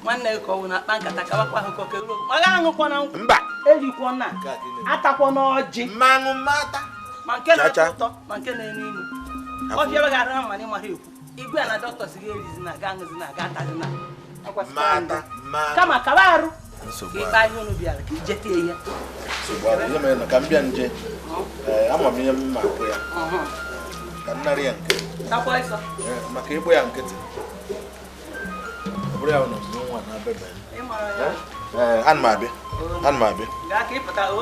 Speaker 3: nwanne gị ka ọ wụ na akpa nkata kawakwa ahụ ka ruo ma ga aṅụkwa na nkwụ
Speaker 6: mba
Speaker 3: erikwa na atakwa na ọjị
Speaker 6: mmanụ mmata
Speaker 3: ma nke na-atọ ụtọ ma nke na-enu inu ọbịa ga arụ ha mana ịmara ekwu igwe na dọkịta si gị erizi na ga aṅụzi na ga atazi na kama kaba arụ ka ịkpa ahịa unu bịara ka ijete ihe
Speaker 6: ka m bịa nje ama m ihe m ma akwụ ya ka m nara ya nke maka ịgbụ ya nkịtị ọ bụrụ ya na nwa na abebe ana m abịa ana m abịa
Speaker 3: gaa ka ịpụta o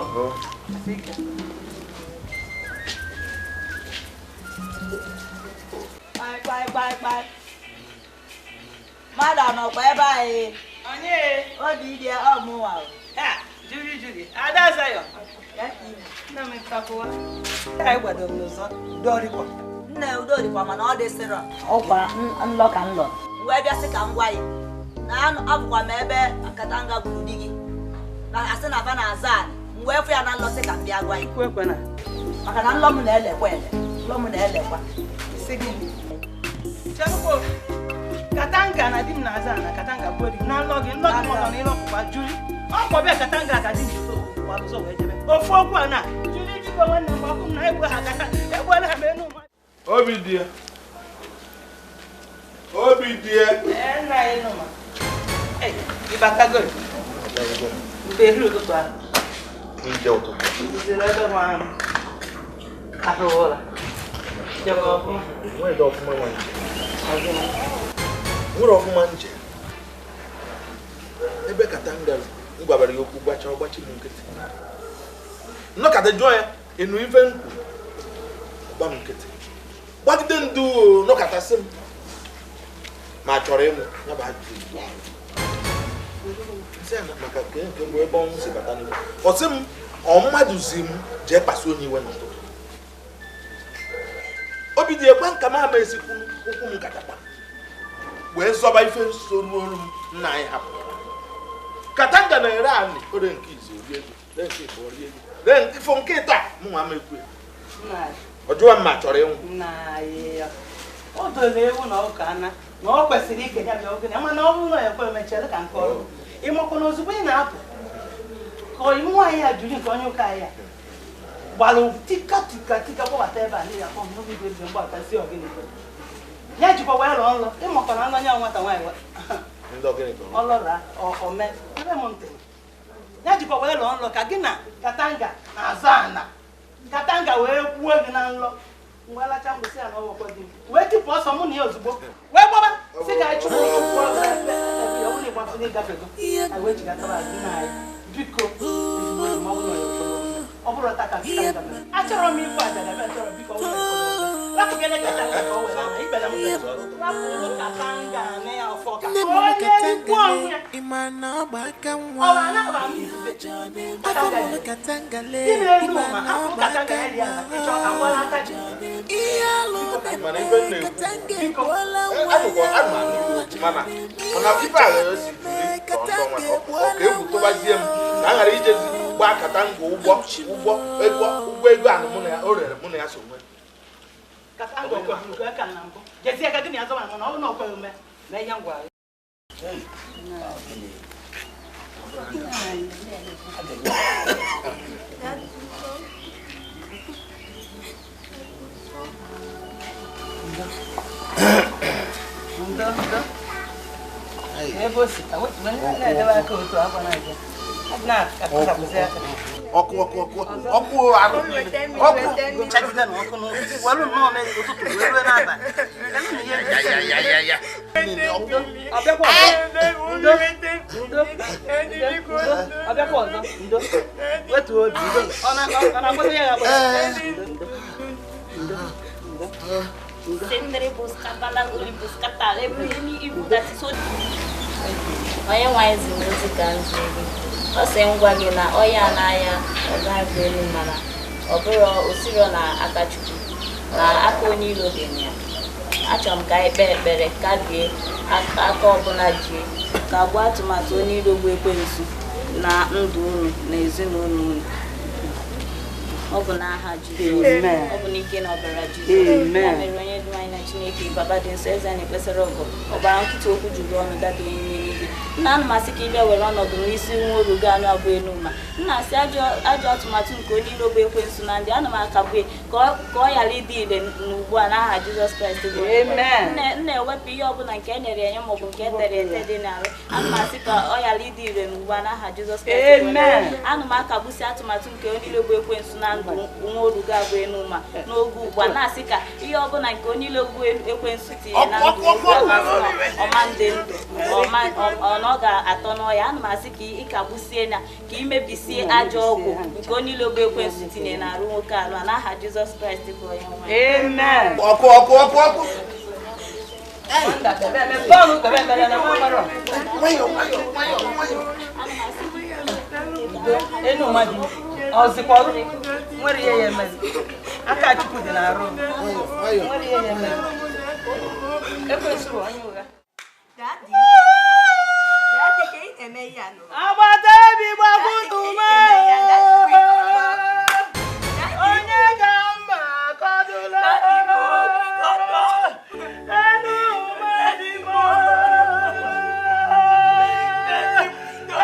Speaker 12: Kpai. Mmadụ anọkwa ebe anyị.
Speaker 3: Onye
Speaker 12: obi dị ọmụwa.
Speaker 3: Juri Ada Zayo. Nna m ntakwuwa. Anyị gbado m n'ụzọ udorikwa.
Speaker 12: Nne udorikwa mana ọ dịsịrọ. Ọkwa nlọ ka nlọ. Wee bịa sị ka m gwa ya na abụkwa m ebe Katanga gburu di gị. Na asị na afa na-aza anị. M wee fụ ya na nlọ sị ka m bịa gwa ya.
Speaker 3: Ekwena.
Speaker 12: Maka na nlọ m na-elekwa ele. Nlọ m na-elekwa.
Speaker 3: Sị gịnị? Chekwa Katanga na di m na-aza na Katanga gbuo di na nlọ gị maka na ịlọpụkwa juri ọkwa bịa Katanga ka di m gbara ụzọ wee jebe ofu okwu a na juri biko nwanne m ọkụ m na egwu ha kata egwuola ha ma enu mmadụ.
Speaker 6: Obi dị ya. Obi dị ya.
Speaker 3: Ee, nna anyị nọ ma. Ee, ịbatago. Mgbe ehiri ụtụtụ ahụ.
Speaker 6: Nje ụtụtụ.
Speaker 3: Zere ebe m ahụ. Ahụ ụra. Jebe ọfụma.
Speaker 6: Nwere ọfụma nwa nje. Nwere ọfụma nje. Ebe Katanga m gwabara ya okwu gbacha ọgbachi m nkịtị. Nnọkọta jụọ ya enu ife nkwu gba m nkịtị. Gbagide ndụ nọkọta sị m ma chọrọ ịmụ ya bụ ajụjụ. Nsị na maka nke bụ ebe ọnwụ si bata n'ihu. Ọ sị m ọ mmadụ zi m jee kpasu onye iwe n'ụtụtụ. Obi dị ekwe nka m ama esikwu ụkwụ m katakpa wee zọba ife nsogbu olu m nna anyị hapụrụ. Katanga na-ere anị ore nke izu ori ego ree nke ịbụ ori ego ree nke ifo nke ịtọ mụ nwa m ekwu ọ jụwa m ma chọrọ ịnwụ.
Speaker 3: O doro ewu na ụka ana na ọ kwesịrị ike ya bịa oge mana ọ bụrụ na ekwe emechere ka nke ọrụ ịmakwa na ozugbo ị na-apụ ka ọyị nwaanyị a juri nke onye ụka ya gbara tika tika tika gbabata ebe a n'ihi akpọ m n'oge igwe mgbata si ọgịnị ya jikwa wee lụọ nlọ ịmakwa na nlọ nya nwata nwaanyị ọlọra ome ebe m ntị ya jikwa wee lụọ nlọ ka gị na Katanga na-azọ ana Katanga wee kwuo gị na nlọ mgbe alacha mgbụsị ya na ọwọkwa gị wee tipụ ọsọ mụ na ya ozugbo wee gbaba si ka anyị chụpụ ịgafego anyị wee jigatara azụ na anyị biko ọ bụrụ ta ka achọrọ m ikwu aja ebe chọrọ biko rapụgene Katanga ka o were ana ibele m rapụrụ Katanga na ya ọfọ ka onye ikwu ọnwụ ya ọ na-aba m ife Katanga elu ma hapụ Katanga ya dị ala ịchọ ka m gbara aka ji
Speaker 6: mana ife nna ekwu mana ife a si juri ka ọ ka egwu tụbazie m na a ghara ijezi gbaa Katanga ụgwọ ụgwọ ụgwọ ego anụ mụ na ya o rere mụ na ya so nwe.
Speaker 3: Katanga ọkwa aka na mbụ jezie aka gị na ya zọba mana ọ bụ na ọkwa ume na ihe ngwa Ndo ebe o si na-edebe aka otu akwa na-abịa
Speaker 6: ọkụ ọkụ ọkụ ọkụ arụ ọkụ
Speaker 3: chagide na ọkụ n'ụtụtụ welu nnọọ ụtụtụ wee rue n'abalị ọbịakwa ọzọ ndo wetuo obi ọ na-agbata ya agbata.
Speaker 10: Onye nwaanyị ziri ozi ka m zie gị. Ọ sị ngwa gị na ọya na-aya ọ ga-agụ elu mana ọ bụrụ osiro na aka Chukwu na aka onye iro dị na ya. Achọrọ m ka anyị kpee ekpere kabie aka ọbụla ji ka gbuo atụmatụ onye iro bụ ekwensu na ndụ unu na ezinụlọ unu. Ọ bụ n'aha Jizọs, ọ bụ n'ike na ọbara Jizọs. Ya mere onye dị anyị na Chineke baba dị nsọ eze na-ekpesara ọgọ ọgbara nkịtị okwu juru ọnụ dada onye n'eluigwe nna ana m asị ka ị bịa were ọnọdụ n'isi nwa oru gị anụ abụ Enuma nna asị ajọ atụmatụ nke onye iro bụ ekwensu na ndị ana m akagbu ka ọ ghara ịdị ire n'ugbu a n'aha Jizọs Kraịst bụ nna ewepụ ihe ọbụla nke e nyere enye maọbụ nke e tere ete dị n'arụ ana m asị ka ọ ghara ịdị ire n'ugbu a n'aha Jizọs Kraịst ana m akagbusi atụmatụ nke onye iro bụ ekwensu na ndụ nwa oru gị abụ Enuma n'oge ugbu a na-asị ka ihe ọbụla nke onye iro bụ ekwensu tinye na ndụ ọma ndị ndụ na ọ ga-atọ n'ọya ana m asị ka ị kagbusie na ka ị mebisie ajọ ọgwụ nke onye iro bụ ekwensu tinye n'arụ nwoke alụ n'aha Jizọs Kraịst bụ onye nwe.
Speaker 3: Amen.
Speaker 6: Ọkụ ọkụ ọkụ ọkụ.
Speaker 3: Enuma dị ọzịkwa nwere ihe ya emezi aka Chukwu dị n'arụ nwere ihe ya emezi ekwensu bụ onye ụgha. Agbata obi gbakwuru m onye ka mma akọdụla Enuma dị m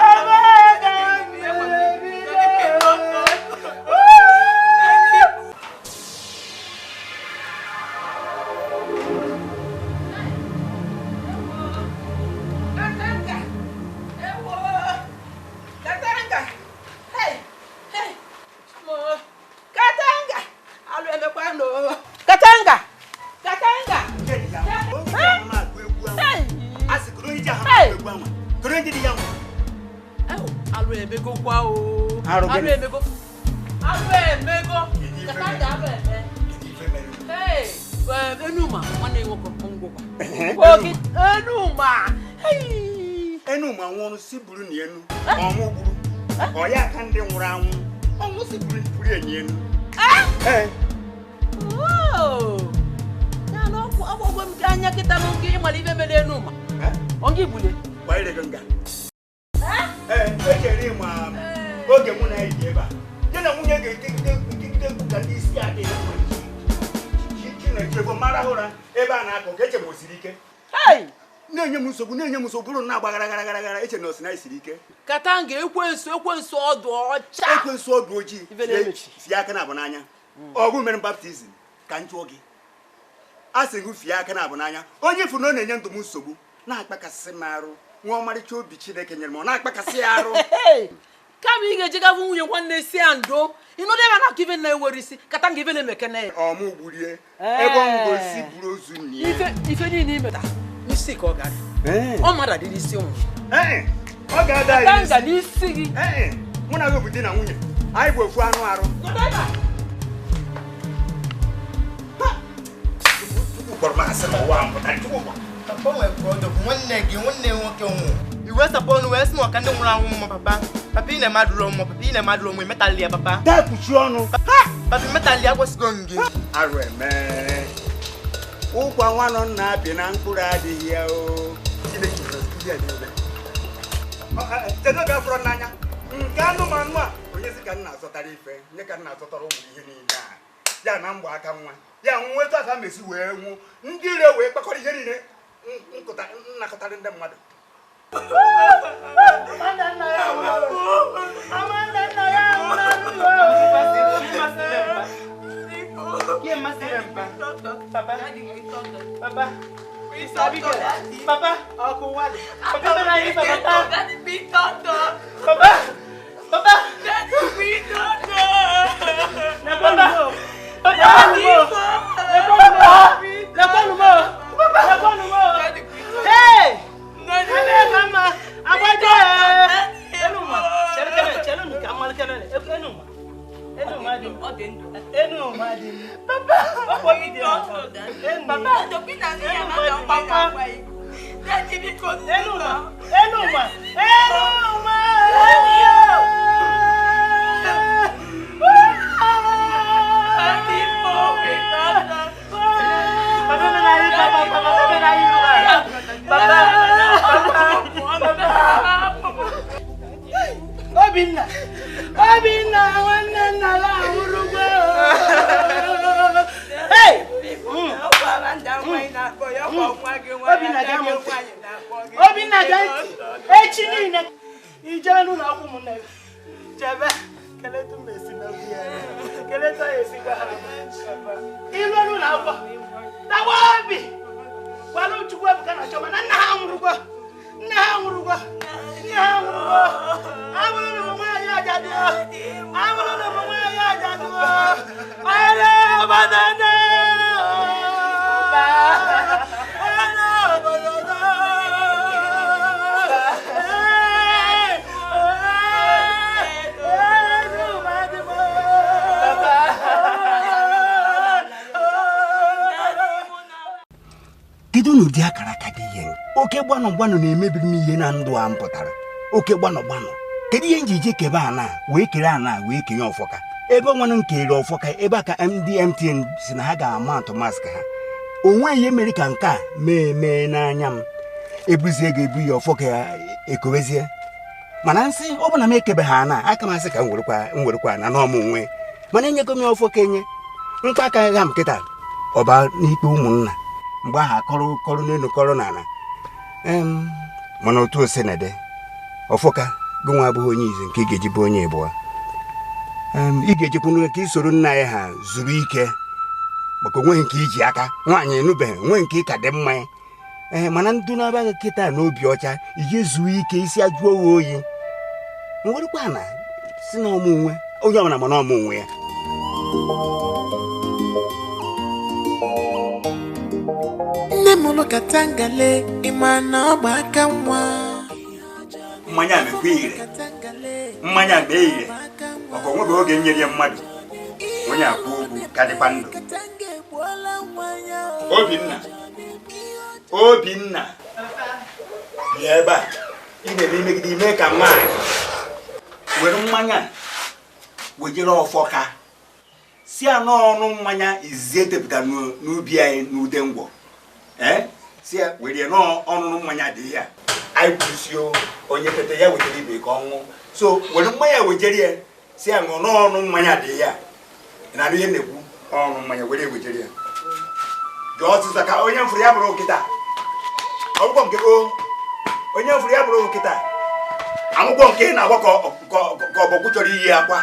Speaker 3: ebe ka m ebido. Katanga! Katanga! Alụ emego kwa o. Alụ emego. Alụ emego. Katanga alụ eme. Hey, Enuma nwanne nwoke ngwụkwa. Oge Enuma. Hey.
Speaker 1: Enuma nwụrụ si buru na enu. Ọnwụ gburu. Ọ ya aka ndị nwụrụ anwụ. Ọnwụ si buru enyi enu. Eh?
Speaker 5: Ya na ọgwụ ọgwụ m anya kịta na nke ịmara ibe mere Enuma. Ọ gị gbule.
Speaker 1: Gbanyere gị nga. Ee, echere ma oge mụ na ya ji ebe a. Ya na nwunye ga-etegide egwu ka ndị isi adịghị Chineke ego mara ụra ebe a na-akọ ka eche m osiri ike. Na-enye m nsogbu na-enye m nsogbu bụrụ na agba gara gara gara gara eche na osi na isiri ike.
Speaker 5: Katanga ekwensu ekwensu ọdụ ọcha.
Speaker 1: Ekwensu ọdụ ojii si aka na abụ n'anya. Ọgwụ mere m baptizim ka m jụọ gị. A sị gị fie aka na abụ n'anya. Onye fụ na ọ na-enye ndụ m nsogbu na-akpakasị m arụ nwa ọmarịcha obi Chineke nyere m ọ na-akpakasị ya arụ.
Speaker 5: Kama ị ga-eje gafụ nwunye nwanne si ya ndo ịnọdụ ebe na-akụ ife na-enwere isi Katanga ife na-emekene ya.
Speaker 1: Ọmụ gburie ebe ọ ngosi buru ozu nne ya.
Speaker 5: Ife niile imeta n'isi ka ọ gara. Ọ mara dị n'isi ụmụ.
Speaker 1: Ọ ga-ada anyị
Speaker 5: Katanga n'isi gị.
Speaker 1: Mụ na gị bụ di na nwunye anyị bụ ofu anụ arụ. Chukwu kpọrọ m asị n'ụwa mpụtara Chukwu kpọrọ.
Speaker 13: Papa nwere product nwanne gị nwanne nwoke nwụ. Iwe sapọ ọnụ wee sị na ọka ndị nwụrụ anwụ mma papa. Papa ị na-emadụrụ ọmụ papa ị na-emadụrụ ọmụ emetali ya papa.
Speaker 1: Daa kpuchie ọnụ.
Speaker 13: Papa emetali ya kwesịgo gị.
Speaker 1: Arụ eme. Ụkwa nwa nọ na-abịa na mkpụrụ adịghị ya o. Chineke ya dị Kedu oge afọrọ n'anya nke anụmanụ a onye sị ka m na-azọtara ife nye ka m na-azọtara ụmụ ihe niile a ya na mgba aka nwa ya nweta aka mesi wee nwụ ndị ire wee kpakọrọ ihe niile nnakọtarị ndị mmadụ.
Speaker 13: Papa, Papa, Papa, Papa,
Speaker 3: Obinna, Obinna, nwanne nna ya anwụrụgo. Hey! Obinna gee m ntị. Obinna gee ntị. Echi niile ijebe n'ụlọ akwụkwọ ụmụnne gị. Jebe keletu m esi na obi ya. Keletu ya esikwa ha. Ilu n'ụlọ akwụkwọ. Tawa obi. Gwara Chukwu Ebuka na Chioma na nna ha nwụrụgo. Nna ha nwụrụgo. Nna ha nwụrụgo. Abụrụ na ụmụ nwaanyị ajadu. Abụrụ na ụmụ nwaanyị ajadu. Ayere ọbadane. Ayere ọbadane.
Speaker 1: Kedu n'ụdị akara aka dị ihe? Oke gbanụ gbanụ na-emebiri m ihe na ndụ a m pụtara. Oke gbanụ gbanụ. Kedu ihe m ji je kebe ana wee kere ana wee kenye ọfọka? Ebe nwanne m kere ọfọka ebe a ka ndị MTN si na ha ga-ama atụ mask ha. O nweghị ihe mere ka nke a mee mee n'anya m. Ebuzie ga-ebu ya ọfọka ya ekowezie. Mana nsị ọ bụ na m ekebe ha ana aka m asị ka m werekwa ana n'ọmụ nwe. Mana enyego m ya ọfọka enye. Mkpa aka gha m kịta ọba n'ikpe ụmụnna. Mgbe ahụ akọrọ kọrọ n'elu kọrọ n'ala. Mana otu ose na-ede ọfọka gị nwa abụghị onye izi nke ị ga-eji bụ onye ịbụọ. Ị ga-ejekwu ka isoro nna ya ha zuru ike maka onweghị nke iji aka nwaanyị enubeghị onweghị nke ị ka dị mma ya. Ee, mana ndụ na-abaghị kịta n'obi ọcha iji zuo ike isi ajụọ oyi. Nwerekwa na si na ọmụ nwe onye ọbụla mana ọmụ nwe ya.
Speaker 11: Nne m lụ Katangale, ịma na ọ gba aka nwa.
Speaker 1: Mmanya mekwa ire. Mmanya mee ire. Maka onweghị oge nyere ya mmadụ. Onye akwụ ụgwọ ka dịkwa ndụ. Obinna. Obinna. Bịa ebe a. Ị na-eme imegide ime ka nwaanyị were mmanya wejere ọfọka si anọ ọnụ mmanya izizi etepụtara n'ubi anyị n'ude ngwọ. Si ya were n'ọnụnụ mmanya dị ya anyị kwụsịo onye tete ya wetara ibe ka ọ ṅụọ. So were mmanya wejere ya si ya ṅụọ n'ọnụ mmanya dị ya. Na ihe na-ekwu ọnụ mmanya were wejere ya. Jụọ ọsịsa ka onye mfụrụ ya bụrụ nkịta. Ọgwụgwọ nke o onye mfụrụ ya bụrụ nkịta. Amụgwọ nke na-agba ka ọbọgwụ chọrọ iyi akwa.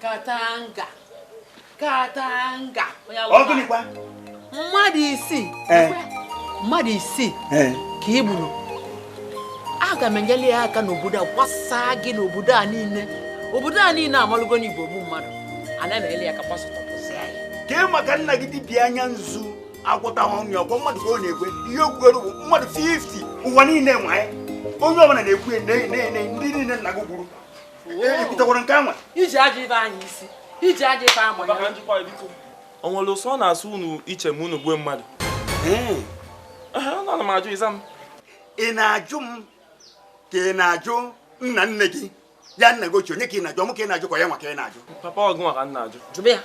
Speaker 5: Katanga. Katanga.
Speaker 1: Ọ gịnịkwa?
Speaker 5: Mmadụ isii. Mmadụ isii ka ị gburu. Aga m enyere ya aka n'obodo a gbasaa gị n'obodo a niile. Obodo a niile amalụgo n'Igbo bụ mmadụ. Ana m ele ya aka gbasatọpụsị anyị.
Speaker 1: Kee maka nna gị dibịa anya nzu agwọtaghị ọnụ ya ọgwọ mmadụ ka ọ na-ekwe ihe okwugoro bụ mmadụ 50 ụwa niile nwe anyị. Onye ọbụla na-ekwu ndị niile nna gị gburu. Ekwutakwara nke anwa.
Speaker 5: Iji ajọ ibe anyị isi. Iji ajọ ife amụ ya.
Speaker 14: O nwere ụsọ ọ na-asụ unu iche ma unu gbuo mmadụ? Ana m ajụ ịza m.
Speaker 1: Ị na-ajụ m ka ị na-ajụ nna nne gị ya nna gị ochie onye ka ị na-ajụ ọmụ ka ị na-ajụ ka ya nwa ka ị na-ajụ?
Speaker 14: Papa ọgụ nwa ka m na-ajụ.
Speaker 5: Jụbe ya.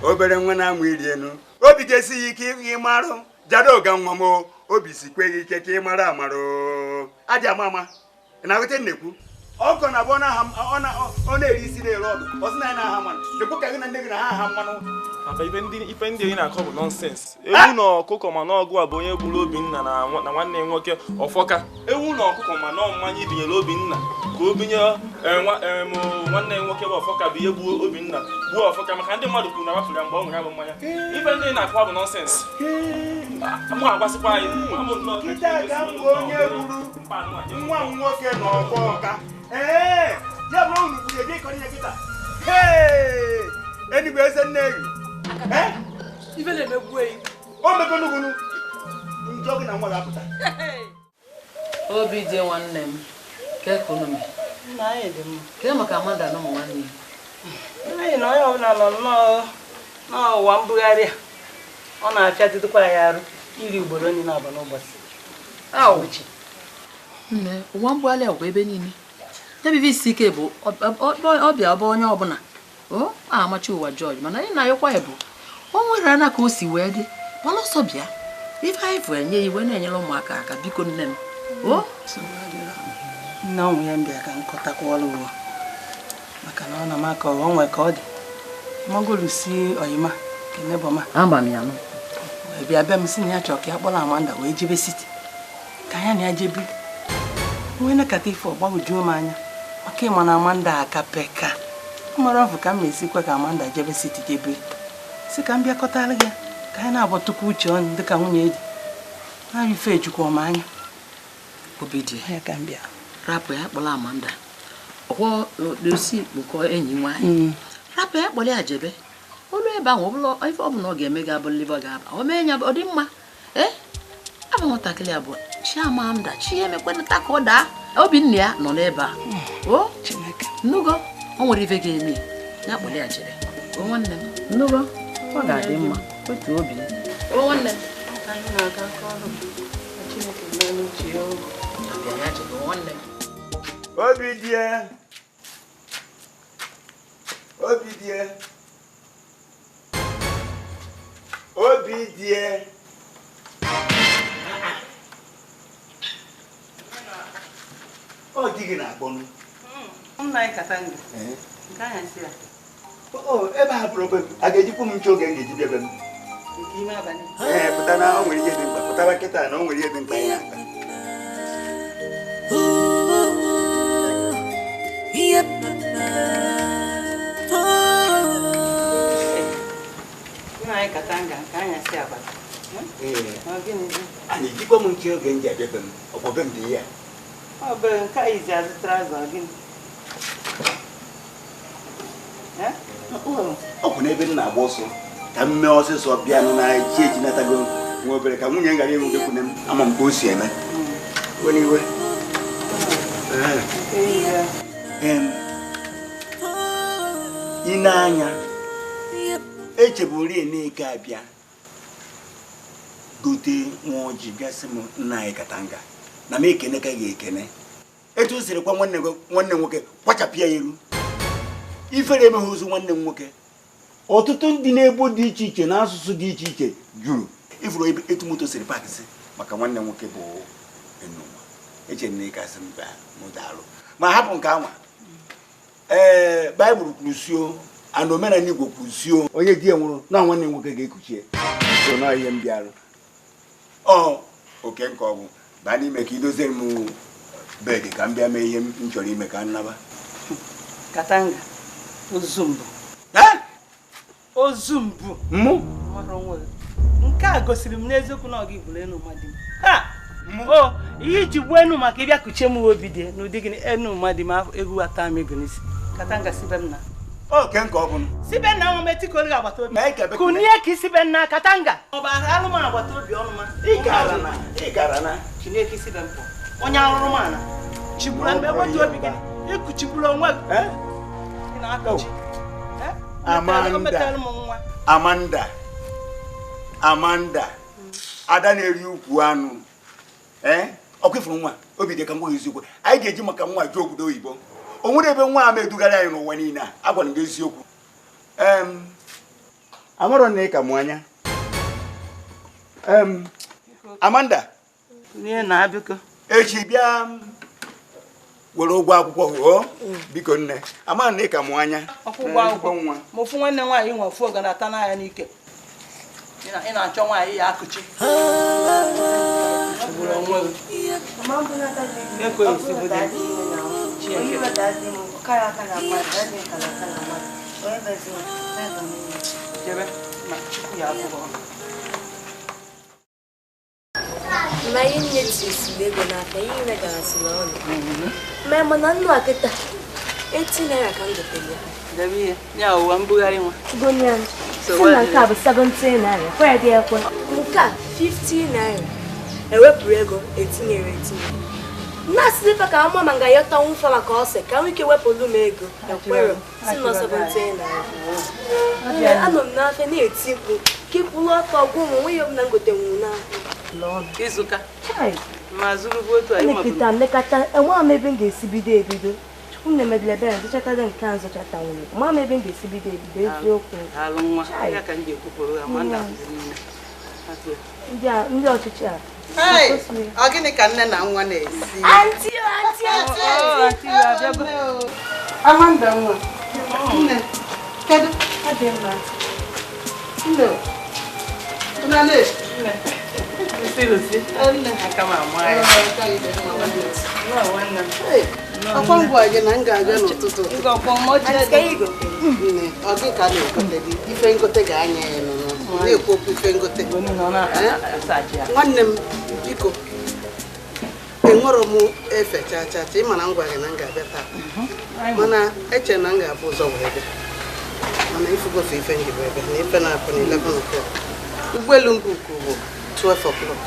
Speaker 1: Obere nwa na-amụ iri enu obi ga-esi ya ike ịmarụ jara oga nwa m obi sikwe ya ike ka ị mara amara adị ama ama. Ị na-aghọta nnekwu? Ọkọ na abụ ọ na-eri isi na-ere ọdụ ọ sị na ya na-aha mmanụ ekwu ka gị na nne gị na ha aha mmanụ.
Speaker 14: Papa ife ndị ị na-akọ bụ nọnsens. Ewu na ọkụkọ ma na ọgụ a bụ onye gburu Obinna na nwanne ya nwoke Ọfọka. Ewu na ọkụkọ ma na mmanya ibinyere Obinna ka o binye nwanne ya nwoke bụ Ọfọka bụ ihe gbuo Obinna gbuo Ọfọka maka ndị mmadụ kwuru na wafere ya mgbe ọ ṅụrụ ya bụ mmanya. Ife ndị ị na-akọ bụ nọnsens. Mụ agwasịkwa anyị
Speaker 1: kịta ka m bụ onye gburu nwa m nwoke na Ọfọka. Ee, ya bụrụ unu kwuru eje ịkọrọ ihe kịta. Ee, enigwe eze nne gị.
Speaker 5: Ife na-emegbu eyi.
Speaker 1: O megonugunu njọ gị na nwa ga-apụta.
Speaker 5: Obi dị nwanne m kee ka unu mee?
Speaker 3: Nna anyị dị mma.
Speaker 5: Kee maka Amanda na ụmụ nwanne ya?
Speaker 3: Anyị na onye ọbụla nọ nnọọ n'ụwa mbugharị a. Ọ na-apịa ya arụ iri ugboro nri na-abụ n'ụbọchị.
Speaker 5: Nne, ụwa mbugharị a bụ ebe niile. Ebe isi ike bụ ọbịa ọbụ onye ọbụla. O amachi ụwa George mana anyị na-ayọkwa ya bụ o nwere ana ka o si wee dị mana ọsọ bịa ife anyị fụ enye iwe na-enyere ụmụaka aka biko nne m. O
Speaker 3: nna ụmụ ya mbịa ka nkọtakwa ọrụ ụwa maka na ọ na m aka ọ nwee ka ọ dị magolusi oyima Ama m ya nụ. Wee bịa be m sị na ya chọrọ ka ya kpọrọ Amanda wee jebe siti ka ya na ya jebi. Wee nakata ife ọgbagwojuo m anya maka ịma na Amanda aka peka. Mara ọfụ ka m esikwa ka Amanda jebe siti jebe. Sị ka m bịakọtara gị ka anyị na-agbọtụkwa uche ọnụ dịka nwunye di. Na ife ejukwa m anya.
Speaker 5: Obi dị
Speaker 3: ya ka m bịa.
Speaker 5: Rapụ ya kpọrọ Amanda. Ọkwọ dosi kpụkọ enyi nwaanyị. Rapụ ya kpọrọ ya jebe. Olu ebe ahụ ọbụla ife ọbụla ọ ga-eme ga-abụ liva ga-aba. O mee ya ọ dị mma. Ee? Abụ nwatakịrị abụọ. Chi Amanda, chi emekwenata ka ọ daa. Obinna ya nọ n'ebe a. O
Speaker 3: Chineke.
Speaker 5: Nnugo, o nwere ife ga-eme. Ya kpọrọ ya jebe. O nwanne m. Nnugo, ọ ga-adị mma. Otu obi. O nwanne m.
Speaker 3: Anyị na-aga aka ọrụ. Chineke mee n'uche ya.
Speaker 5: Abịa ya jebe nwanne m.
Speaker 1: Obi die. Obi die. Obi die. Ọ dị gị na-akpọ nụ.
Speaker 3: Nna anyị Katanga. Nke ahụ si ya.
Speaker 1: O ebe a bụrụ be m, a ga-ejikwu m nche oge m ga-eji bịa be m.
Speaker 3: Nke ime abalị.
Speaker 1: Ee, pụta na o nwere ihe dị mkpa. Pụtara kịta na o nwere ihe dị mkpa ya na-akpa.
Speaker 3: Nna anyị Katanga, nke ahụ si abalị.
Speaker 1: Ee.
Speaker 3: Ọ gịnị dị?
Speaker 1: A na-ejikwa m nche oge m ji abịa be m. Ọ bụ be m dị ya.
Speaker 3: Ọ bụ nke a izi azụtara azụ ọ gịnị?
Speaker 1: Ọ bụ n'ebe m na-agba ọsọ ka m mee ọsịsọ bịa nụ na chi ejinatago nwa obere ka nwunye m ghara ịnwudekwune m ama m ka o si eme. Iwe iwe. I na-anya echeburu Nneka abịa gote nwa ọjị bịa sị m nna anyị Katanga na m ekene ka ga-ekene etu o siri kwa nwanne nwoke kwachapụ ya iru ifere emeghe ozu nwanne m nwoke. Ọtụtụ ndị na-ebo dị iche iche na asụsụ dị iche iche juru ifuru etu moto siri pakịsị maka nwanne m nwoke bụ Enuma. Eche Nneka sị m bịa mụ daalụ ma hapụ nke anwa. Ee, Baịbụl kwuru ana omenala Igbo kwuru onye di ya nwụrụ na nwanne m nwoke ga-ekuchie so na ihe m bịarụ. Ọ oke nke ọ bụ baa n'ime ka idozie m bed ka m bịa mee ihe m chọrọ ime ka m naba.
Speaker 3: Katanga, ozu mbụ. Ozu mbụ.
Speaker 1: Mụ?
Speaker 3: Nke a gosiri m n'eziokwu na ọ gị gburu enu mmadụ m. Ha! O, ihe iji gbuo enu maka ịbịa kuchie m obi dị n'ụdị gịnị enu mmadụ m egwu ata m ego n'isi. Katanga sibe m na.
Speaker 1: Oke nke ọ bụ.
Speaker 3: Sibe na nwa m etikọrọ gị agbata obi. Kunie ka isibe nna Katanga. Ọ bụ alụm agbata obi ọnụ ma.
Speaker 1: Ị gara na, ị gara na.
Speaker 3: Chineke sibe m pụọ. Onye arụrụ m ana. Chigburu m ebe obi gịnị? Ikuchigburu onwe gị. Ị na-akụchi.
Speaker 1: Amanda. Amanda. Amanda. Ada na-eri ukwu anụ. Ee? Ọkwa ifuru nwa, obi dị ka m gwa gị eziokwu. Anyị ga-eji maka nwa jụọ obodo oyibo. O nwere ebe nwa a edugara anyị n'ụwa niile a, agwara m gị eziokwu. Amarọ na ị ka mụ anya. Amanda. Echi bịa were ụgwọ akwụkwọ o biko nne. Ama na ị ka mụ anya.
Speaker 3: Ụgwọ akwụkwọ nwa. Ma ofu nwanne nwaanyị nwe ofu oge na-ata n'ahịa n'ike. Ị na-achọ nwaanyị ya akụchi.
Speaker 7: Ma ihe nne tisiri ego n'aka ihe ime gara siri ọnụ. Ma mana nnu a kịta 80 naira ka m gotere ya.
Speaker 3: Debe ihe ya ụwa mbugharị nwa.
Speaker 7: Gonian. Si na nke a bụ 17 naira. Kwere dị ekwe. Nke a 50 naira. Ewepụrụ ego etinyere etinye. Na-asị ife ka ama ma nga yọta nwụfa maka ọsọ ka nwike wepụrụ m ego. Ekwere si na 17 naira. Anọ m n'afịa na-eti mkpu ka ịkwụrụ ọtọ gwụ m onwe ya ọbụla m gotenwu n'afịa.
Speaker 3: Izuka. Ma zuru bụ otu anyị
Speaker 7: mabụ. Nlekọta enwe m ebe m ga-esi bido ebido. Chukwu m na-emedile ebere nzọchata nke a nzọchata nwere. Ma m ebe m ga-esi bido ebido eziokwu.
Speaker 3: Alụ nwa. Ya ka m ji ekwupụrụ ya ma nda niile.
Speaker 7: Ndị ọchịchị a.
Speaker 9: Hey, ọ gịnị ka nne na nwa na-esi?
Speaker 7: Aunty, aunty, aunty.
Speaker 9: Amanda nwa. Nne, kedu?
Speaker 7: Ọ dị mma.
Speaker 3: Nne. Nne. Nne. Nne. Aka m ama ya. Ọkwa ngwa gị na m ga-abịa n'ụtụtụ. Nne, ọ gị ka na-egote gị ife ngote ga-anya ya n'ụlọ. Na-ekwu okwu ife ngote. Nwanne m, biko, enwere m efe cha cha cha, ịma na m gwa gị na m ga-abịa taa. Mana eche na m ga-abụ ụzọ wee bịa. Mana ifugofe ife nji wee bịa na ife na-apụ na 11 o'clock. Ụgbọelu mbụ bụ 12 o'clock.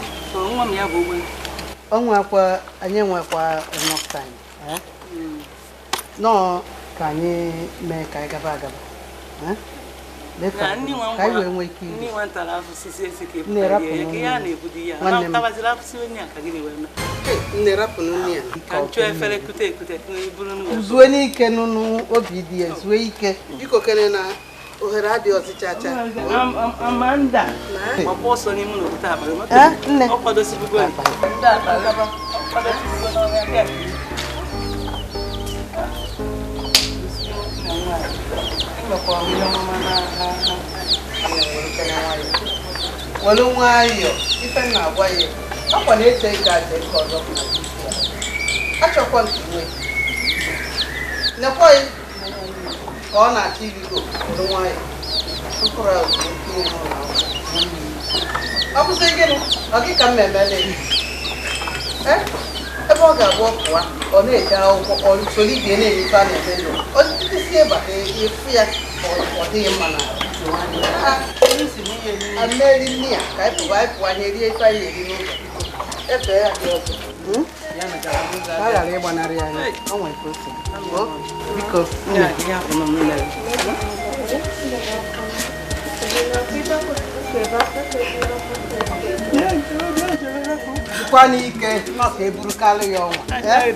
Speaker 3: Ọnwa anyị nwekwa enough time. Nọọ ka anyị mee ka anyị gaba agaba. Ka anyị wee nwee ike iri. Nne rapụnụ nne ya. Zue n'ike nụnụ obi dị ya, zue ike. Biko kene na ohere adịghị ọzọ cha cha.
Speaker 5: Amanda. Gbapụ ọsọ n'ime ụlọ bute akpa gị. Ọ kwadosibugo.
Speaker 3: Welu nwayọọ, ife m na-agwa ya, ọkwa na-eche ike aja nke ọzọ bụ na achọkwa nke iwe. Nekwa ya ka ọ na-achọ irigo, welu nwayọọ, mkpụrụ ahụ bụ nke ihe ụlọ akwụkwọ. Ọ bụzi gịnị? Ọ gị ka m emele ya? Ebe ọ ga-abụ ọ pụwa, ọ na-eje akwụkwọ, ọ soro ibe na-eme ife a na-eme ndụ. Ọ si ebe a efu ya, ọ dịghị mma n'ahụ. Ameri nne ya ka anyị pụwa anyị pụwa anyị erie ife anyị eri n'ụzọ. Efe ya dị ọzọ. Ka a ghara ịgbanarị ya anya. Ọ nwere ka o si. Biko, nne. Dịkwa n'ike nọ ka eburukarị ya ọnwa.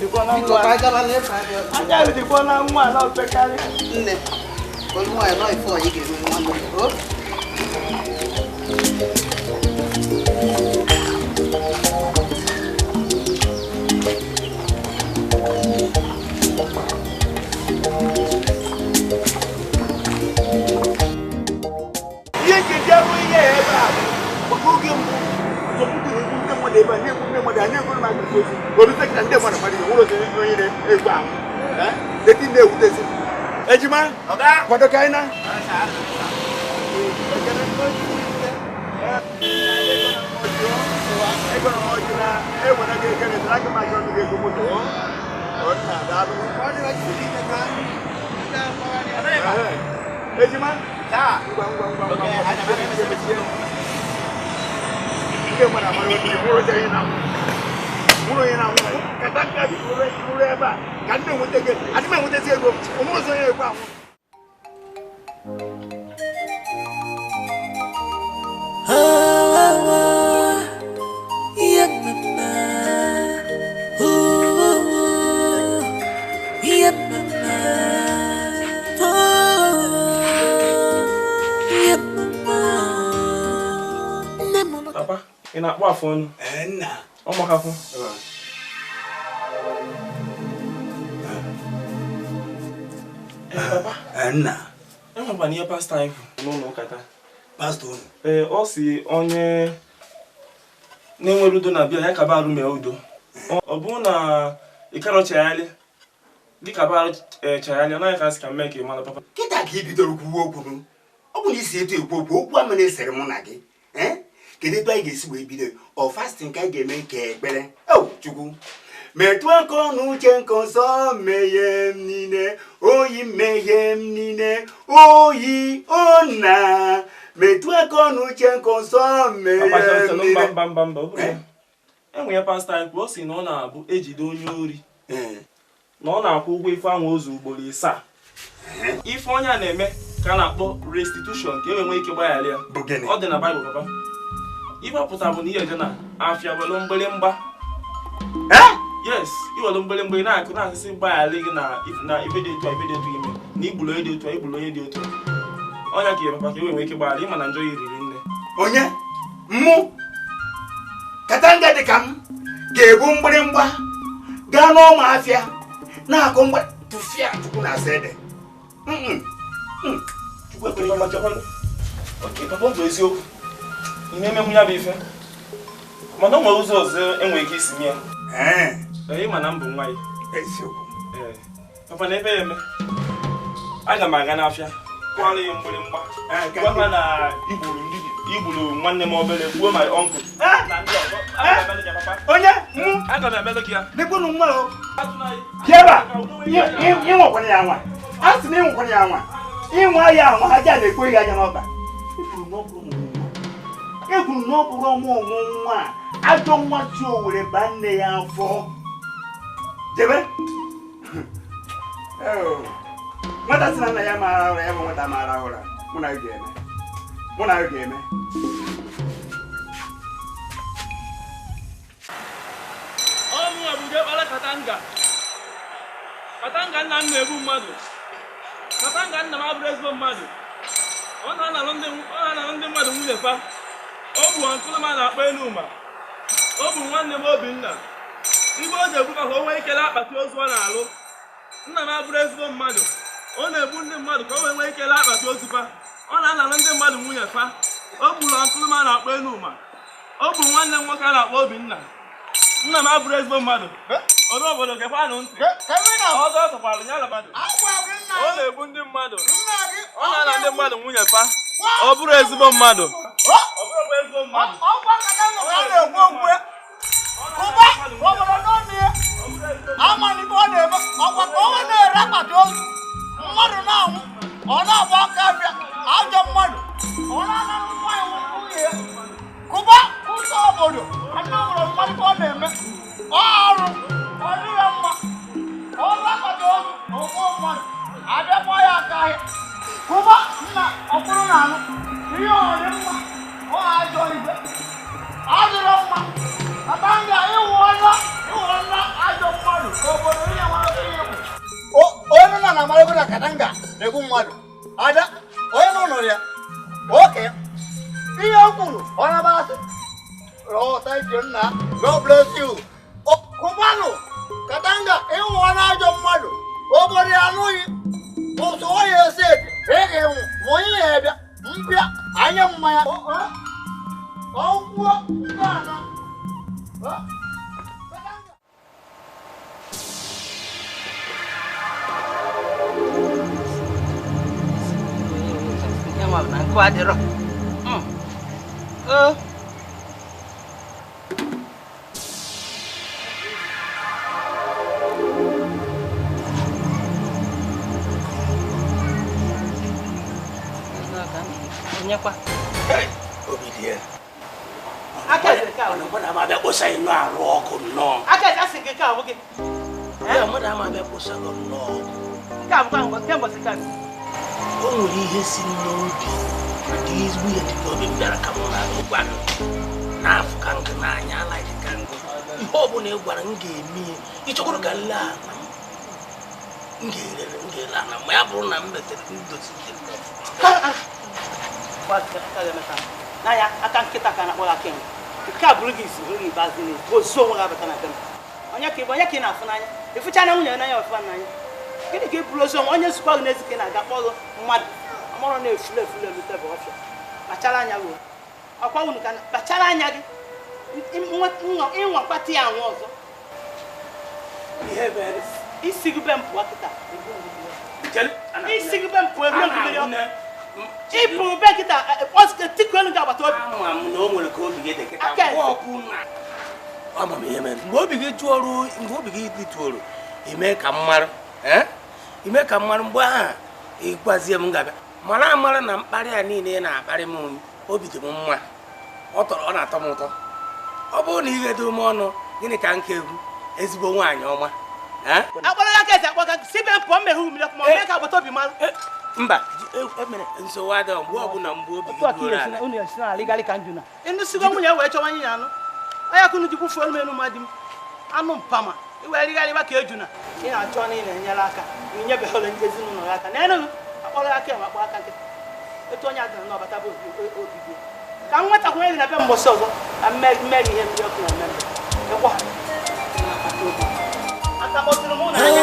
Speaker 3: Biko ka anyị gaba n'efe adị ọzọ. Nne, olu nwaanyị nọ ife ọyị ga-eme nwanne.
Speaker 1: Ihe nji ihe ebe a maka oge mbụ ndị mmadụ ebe a na-egbu ndị mmadụ anyị egwuru mmadụ ozi orute ka ndị mmadụ mmadụ nwụrụ ozi onye na-egbu ahụ deti na-ewutezi ejima kwado ka anyị na ejima ngwa ngwa ngwa ngwa ndị mmadụ amara ozi nwụrụ onye na-anwụ kata buru ebe a ka ndị enweta ego adị m enwetazi ego onwere ozi onye ekwe anwụ.
Speaker 14: Papa, ị na-akpọ afọ ọnụ?
Speaker 1: Nna.
Speaker 14: Ọ makafụ. Papa.
Speaker 1: Nna.
Speaker 14: Enwekwana ihe pastọ anyị kwuru n'ụlọ ụka taa.
Speaker 1: Pastọ unu?
Speaker 14: Ee, ọ sị onye na-enwere udo na bịa ya kaba arụ mee udo. Ọ bụrụ na ị karọ chegharị, dịka ba chegharị, ọ naghị ka asị ka mee ka ị mara papa.
Speaker 1: Kịta ka ị bidoro kwuwe okwu m. Ọ bụ na isi etu ekwu okwu, okwu a mere esere mụ na gị. Kedu etu anyị ga-esi wee bido? Ọ fasting ka anyị ga-eme nke ekpere. O Chukwu, metụ aka ọnụ uche nke nsọ mmehie m niile, oyi mmehie m niile, oyi ona. Metụ aka ọnụ uche nke nsọ mmehie m niile.
Speaker 14: Mba mba mba, enwe ya pastọ anyị kwuru, ọ sị na ọ na-abụ ejide onye ori na ọ na-akwụ ụgwọ ife ahụ ozu ugboro 7. Ife onye a na-eme ka a na-akpọ restitution ka e wee nwee ike gbaghara ya. Ọ dị na Baịbụl papa. Ife ọpụta bụ na ihe eje na afịa welu mgbịrịmgba. Yes, iwelu mgbịrịmgba ị na-akụ na-asịsị gbaghara gị na ife dị otu a, ife dị otu ime na igburu onye dị otu a, igburu onye dị otu a. Ọnya ka papa ka e wee nwee ike gbaghara ịma na njọ ya riri nne.
Speaker 1: Onye? Mụ? Katanga dị ka m ga-ebu mgbịrịmgba gaa n'ọma afịa na-akụ mgbe tụfịa Chukwu na-asa ede. Chukwu ekwere ihe ọjọọ.
Speaker 14: Okay, papa, ọ bụ eziokwu. Ị na-emenwu ya bụ ife. Mana o nwere ụzọ ọzọ enwere ike isi nye. Ee, ma na m bụ nwa ya.
Speaker 1: Eziokwu.
Speaker 14: Ee. Papa na ebe ya eme. Aga m aga n'afịa. Kwara ya mgbịrịmgba. Gwa ha na igburu nwanne m obere gbuo my uncle. Na ndị ọzọ. Aga m emelu gị papa.
Speaker 1: Onye? Mụ?
Speaker 14: Aga m emelu gị ya.
Speaker 1: Lekwenu nwa o. Bịa ịnwekwana ya nwa. A sị na ịnwekwana ya nwa. Ịnwa ya anwa aja na-ekwe ya anya n'ọba. Ekwuru na ọ bụrụ ọmụ onwe nwa a ajọ nwa chi Owere ba nne ya afọ. Jebe. Nwata sị na nna ya maara ụra ya bụ nwata maara ụra. Mụ na gị ga-eme. Mụ na gị ga-eme.
Speaker 14: Ọ mụnwa bụ diọkpara Katanga. Katanga nna m na-egbu mmadụ. Katanga nna m abụrụ ezigbo mmadụ. Ọ na-analụ ndị mmadụ nwunye fa. O bụ nkụlụma na-akpọ Enuma. O bụ nwanne m Obinna. Igbe o ji egbu ka o nwee ike akpati ozu ọ na-alụ. Nna m abụrụ ezigbo mmadụ. Ọ na-egbu ndị mmadụ ka o wee nwee ike akpati ozu fa. Ọ na-analụ ndị mmadụ nwunye fa. O gburu nkụlụma na-akpọ Enuma. O bụ nwanne m nwoke a na-akpọ Obinna. Nna m abụrụ ezigbo mmadụ. Ọrụ obodo gekwanụ ntị. Ọzọ sọkwara ya mmadụ. Ọ na-egbu ndị mmadụ. Ọ na-ana ndị mmadụ nwunye fa. Ọ bụrụ ezigbo mmadụ. Ọ bụrụ ezigbo mmadụ.
Speaker 4: Mmadụ na-anwụ, ọ na-agba aka abịa, ajọ mmadụ, ọ na-ana nwaanyị nwunye ya. Kụba ụzọ obodo, ndị obodo mmadụ ka ọ na-eme. Ọ arụ, ọ dịghị mma. Ọrụ akpati ozu, ogbuo mmadụ, abịakwa ya aka ahịa. Kụba nna ọkpụrụ na anụ, ihe ọ dị mma, ọ ajọ igwe. Adịrọ mma. Katanga ịwụọla ajọ mmadụ ka obodo ihe nwere ihe bụ. Onye nọ na amarago na Katanga na-egbu mmadụ. Ada, onye nọ nọrọ ya. Oke. Ihe o kwuru, ọ na-amasị. Oh, thank you, nna. God bless you. Kụbanụ, Katanga ịwụọla ajọ mmadụ. Obodo ya anụghị. Ụsọ onye esi eti, ị ga-enwu, ma onye ya bịa, mbịa, anya mmanya. Ọgwụgwọ nke anọ.
Speaker 3: Na nkụ adịrọ. Onyekwa.
Speaker 2: Obi dị ya. Mmadụ ama abịa kposa ịnụ arụ ọkụ nnọọ.
Speaker 3: Aka eze asị gị ka ọ bụ gị.
Speaker 2: Mmadụ ama abịa kposa gị nnọọ ọkụ.
Speaker 3: Nke a bụkwa kemgbe ka
Speaker 2: o nwere ihe si n'obi dị ezigbo ihe dị n'obi m bịara ka m na-agwa gị n'afọ ka nkụ n'anya alaghị ka nkụ ihe ọ bụla ị gwara m ga-eme ya ịchọkwara ka nle ala m ga-erere m ga-ere ala ma ya bụrụ na m metere ndozi
Speaker 3: n'anya aka nkịta ka na-akpọ gị kemgbe nke a bụrụ gị isi bụrụ gị ikpeazụ na-ebu ozu onwe gị abata na be m onye ka ịbụ onye ka ị na-afụ n'anya ịfụcha na nwunye n'anya ọfụma n'anya gịnị ka ị bụrụ ozu onwe onye nzukọ gị n'ezi ka ị na-aga kpọrọ mmadụ ọmụrụ na-efulu efulu elute bụ ọfịa kpachara anya gị ọkwa unu ka kpachara anya gị ịnwa mkpata ya anwụ ọzọ isi gị be m pụọ kịta isi gị be m pụọ ebe mmiri ọkụ ịpụ be kịta tiku elu gị agbata obi
Speaker 2: ama m na o nwere ka obi gị dị kịta ama m ihe mere mgbe obi gị jụọrụ mgbe obi gị dịtụrụ ime ka m mara ime ka m mara mgbe ahụ ịgwazie m ga-abịa mara amara na mkparị a niile ị na-akparị m obi dị m mma ọ na-atọ m ụtọ ọ bụrụ na ị ga-edo m ọnụ gịnị ka nke egwu ezigbo nwaanyị ọma
Speaker 3: akpọrọ ya ka eze akpọ ka si be m pụọ mmeghe mmiri ọkụ ma mee ka agbata obi mara
Speaker 2: mba emere nsogbu adịghị mgbe ọbụla mgbe obi gị ruo ala
Speaker 3: ịnụsigo nwunye wee chọwa nwunye anụ onye akụnụ ji kwufuo elu elu mmadụ m anụ mpama iwee righarịba ka ejuna ị na-achọ na ị na-enyere aka inyebeghị ole ndị ezinụlọ ya aka na enughi akpọrọ ya aka enwe akpọ aka nkịtị etu onye adịna n'ọbata bụ obi gị ka m nwetakwa gị na be mbọsị ọzọ ka mmeri ihe mmiri ọkụ na-eme mbe aka kpọtụrụ mụ n'anya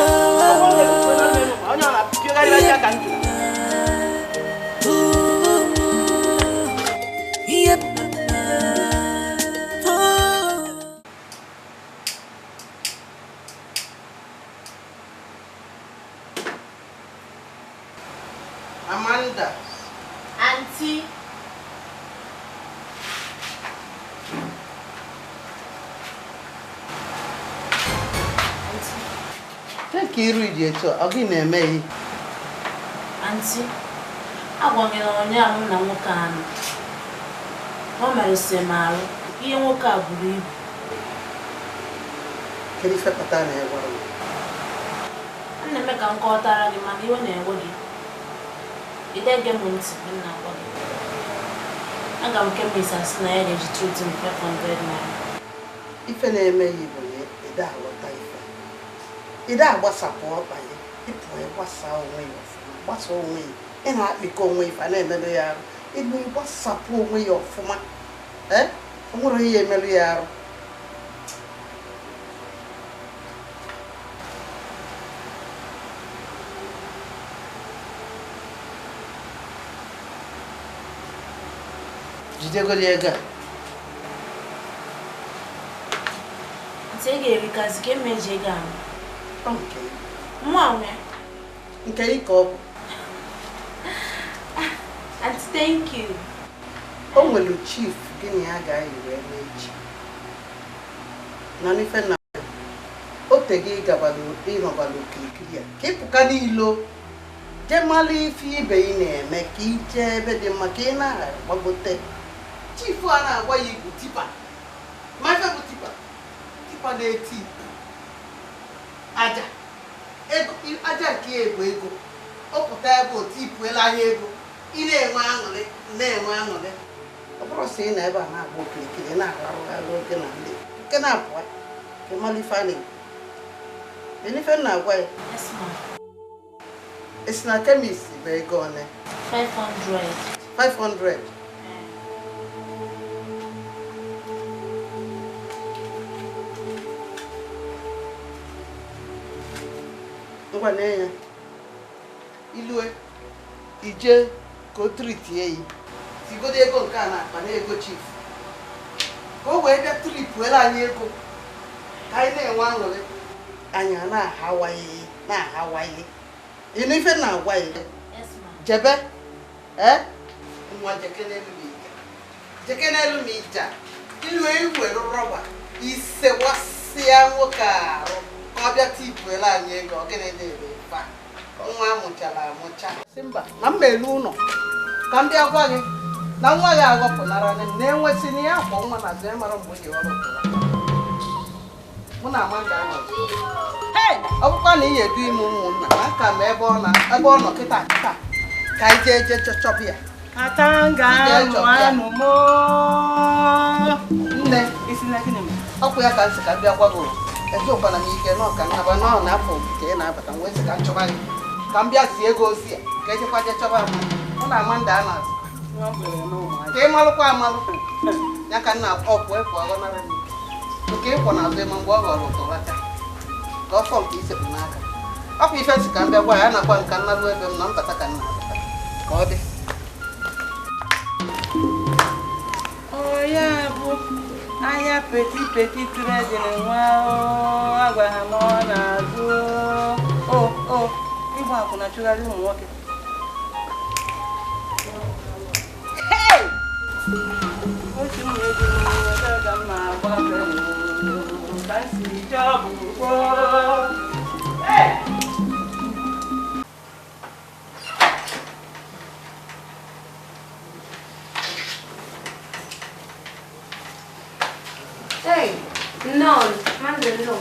Speaker 3: onye ọ na-apịgharị aka ka njụ. Nke iru dị etu a, ọ gị na-eme ihe?
Speaker 10: Aunty, agwa gị na ụnyaahụ na nwoke ahụ o merụsị m arụ. Ihe nwoke a buru ibu.
Speaker 3: Kedu ife kpatara na ya gwara m?
Speaker 10: A na-eme ka m kọtara gị mana iwe na-ewe gị. Ị dege m ntị mgbe m na-agwa gị. Aga m chemist asị na ya ga-eji treat m 500 naira.
Speaker 3: Ife na-eme ya bụ na ị aghọta ife. Ị agbasapụ ọkpa ya, ịpụ ịgbasa onwe ya ọfụma, gbasa onwe ya. Ị na-akpịkọ onwe ife a na-emerụ ya arụ. Ịbụ ịgbasapụ onwe ya ọfụma. Ee? O nwere ihe emerụ ya arụ. Jidegodi ego a.
Speaker 10: Aunty, ị ga-erikazi ka emeji ego ahụ.
Speaker 3: Ọ nke
Speaker 10: Nwa nwe.
Speaker 3: Nke ị ka ọ bụ.
Speaker 10: Aunty, thank you.
Speaker 3: O nwere chief gị na ya ga-ayi wee mee echi. Na n'ife na o tego ịnọbalụ okirikiri ya ka ịpụka n'ilo jee malụ ife ibe ị na-eme ka ije ebe dị mma ka ị na-agbagote. Chief a na-agwa ya ibu tipa. Ma ife bụ tipa. Tipa na-eti aja. Ego aja nke ya bụ ego. Ọ pụta ebe o tipuela ahịa ego. Ị na-enwe aṅụrị na-enwe aṅụrị. Ọ bụrụ sị ị na ebe a na-agba okirikiri na-ararụgharị oge na ndị nke na-apụa ka ịmalụ ife a na-ekwu. Ife m na-agwa ya.
Speaker 10: Yes, ma'am.
Speaker 3: Esi na chemist bụ ego ole?
Speaker 10: 500.
Speaker 3: 500. Ngwa na ya. Ilue ije ka o tritie ya. Tigodo ego nke a na-akpa na ego chief. Ka o wee bịa tripuela anyị ego. Ka anyị na-enwe aṅụrị. Anyị a na-ahawaghị na-ahawaghị. Ịnụ ife na-agwa ya.
Speaker 10: Yes, ma'am.
Speaker 3: Jebe. Eh? Nwa jeke n'elu m ija. Jeke n'elu m ija. Ilue iwere rọba isewasịa nwoke arụ ka ọ bịa tipuela anyị ego. Ọ gịnị dị ebe ife a? Nwa amụchara amụcha. Sị mba, na m elu ụlọ ka m bịa gwa gị na nwa gị aghọpụnara m na-enwesị na ya akwọ nwa na azụ mara mgbe o ji ghọrọpụra. Mụ na Amanda anọzi. Ọ bụkwa na ị ga-edu ime ụmụnna na aka m ebe ọ nọ kịta kịta ka anyị jee jee chọchọbụ ya.
Speaker 9: Katanga anụ mụ.
Speaker 3: Nne,
Speaker 9: Isi na gịnị mere?
Speaker 3: ọkwụ ya ka m sị ka m bịa gwa gị. Ezokwana m ike na ọka nnaba na ọ na-afọ ka ị na-abata m wee sị ka m chọba gị. Ka m bịa zie ego ozi ya ka ejekwa jee chọba Amanda. Mụ na Amanda anọzi.
Speaker 9: Nwa mgbere n'ụmụazị.
Speaker 3: Ka ị malụkwa amalụ. Ya ka m na-akpọ ọpụ efu ọghọnara m ike. Nke ịkwọ na-azụ ịma mgbe ọ ghọrọ ụtọ lata. Ka ọ fọ nke isekpu n'aka. Ọkwa ife nsị ka m bịa gwa ya nakwa nka nnarụ ebe m na mbata ka m na-abata. Ka ọ dị.
Speaker 9: Ọ ya bụ ahịa peti peti trading nwa agwa ha na ọ na-azụ o ịgba akwụna chụgharị ụmụ nwoke. Hey! Otu m ego ebe ka m na-agba ka m si chọọ bụ gboo. Hey!
Speaker 7: Hey, no, Amanda, no.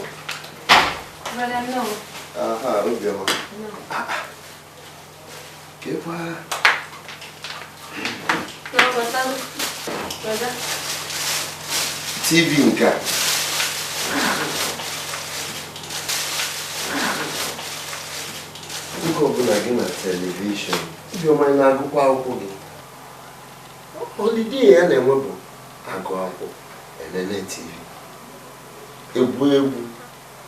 Speaker 7: Brother, no.
Speaker 6: Aha, Obioma.
Speaker 7: No.
Speaker 6: Kekwa.
Speaker 7: No, but brother.
Speaker 6: TV nke a. Oge ọbụla gị na telivishọn, Obioma ị na-agụkwa akwụkwọ gị. Holiday ya na-enwe bụ agụ akwụkwọ, elele TV, egwu egwu,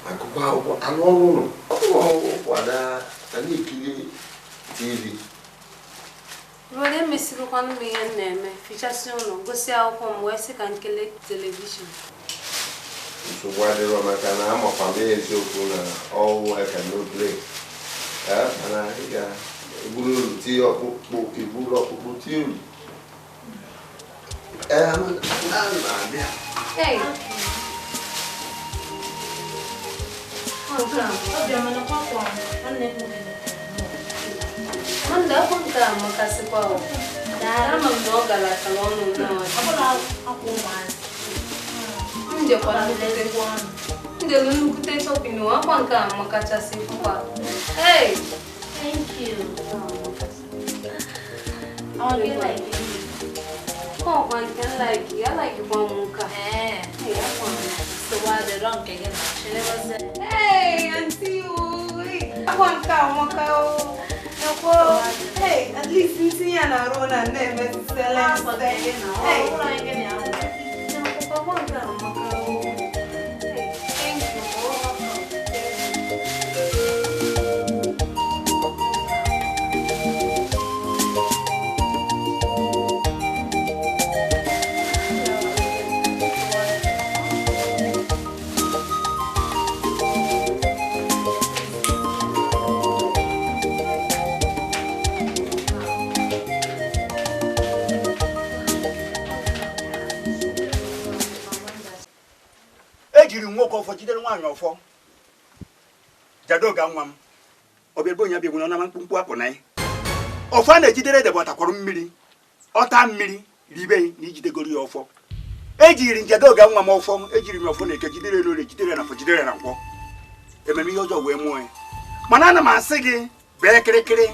Speaker 6: agụkwa akwụkwọ, alụ ọrụ ụlọ. Ọ a na-ekiri TV.
Speaker 7: Brother, emesigokwanụ m ihe m na-eme, fichasị ụlọ, gosi akwụkwọ m wee sị ka m kelee telivishọn.
Speaker 6: Nsogbu adịrọ maka na amakwa m eziokwu na ọwụ I can no play. Mana ị ga-egburu olu tie ọkpụkpụ, egburu ọkpụkpụ tie olu. Ee, Amanda, na-abịa.
Speaker 7: Hey.
Speaker 15: Nwanne akwụ nke a amakasịkwa o. Ama m na ọ galatara ọnụ nnọọ. M jekwara njelu nnukwute shopping o, akwa nke a amakachasị fụkwa. Hey!
Speaker 10: Thank you.
Speaker 15: Ọ dịkwa. Ọ kwa nke m like, ya like kwa m nke a.
Speaker 10: Ee.
Speaker 15: Hey, akwa m.
Speaker 10: Nsogbu adịrọ nke gị na Chinegozie.
Speaker 15: Hey, auntie o. Akwa nke a amaka o. Hey, at least ntinye ya na-arụ na na-emesịsịla. Hey, akwa nke a amaka o. Hey, thank you.
Speaker 1: Ejiri nwoke ọfọ jidere nwaanyị ọfọ jadoga nwa m ọbịa onye bịa na mkpụmkpụ apụ na ya ọfọ a na-ejidere ede bụ ọtakwara mmiri ọta mmiri ribe na ijidegoro ya ọfọ ejiri njadoga nwa m ọfọ ejiri m ọfọ na eke jidere n'ole jidere na afọ jidere na nkwọ ememe ihe ọjọọ wee mụọ ya mana ana m asị gị bee kịrịkịrị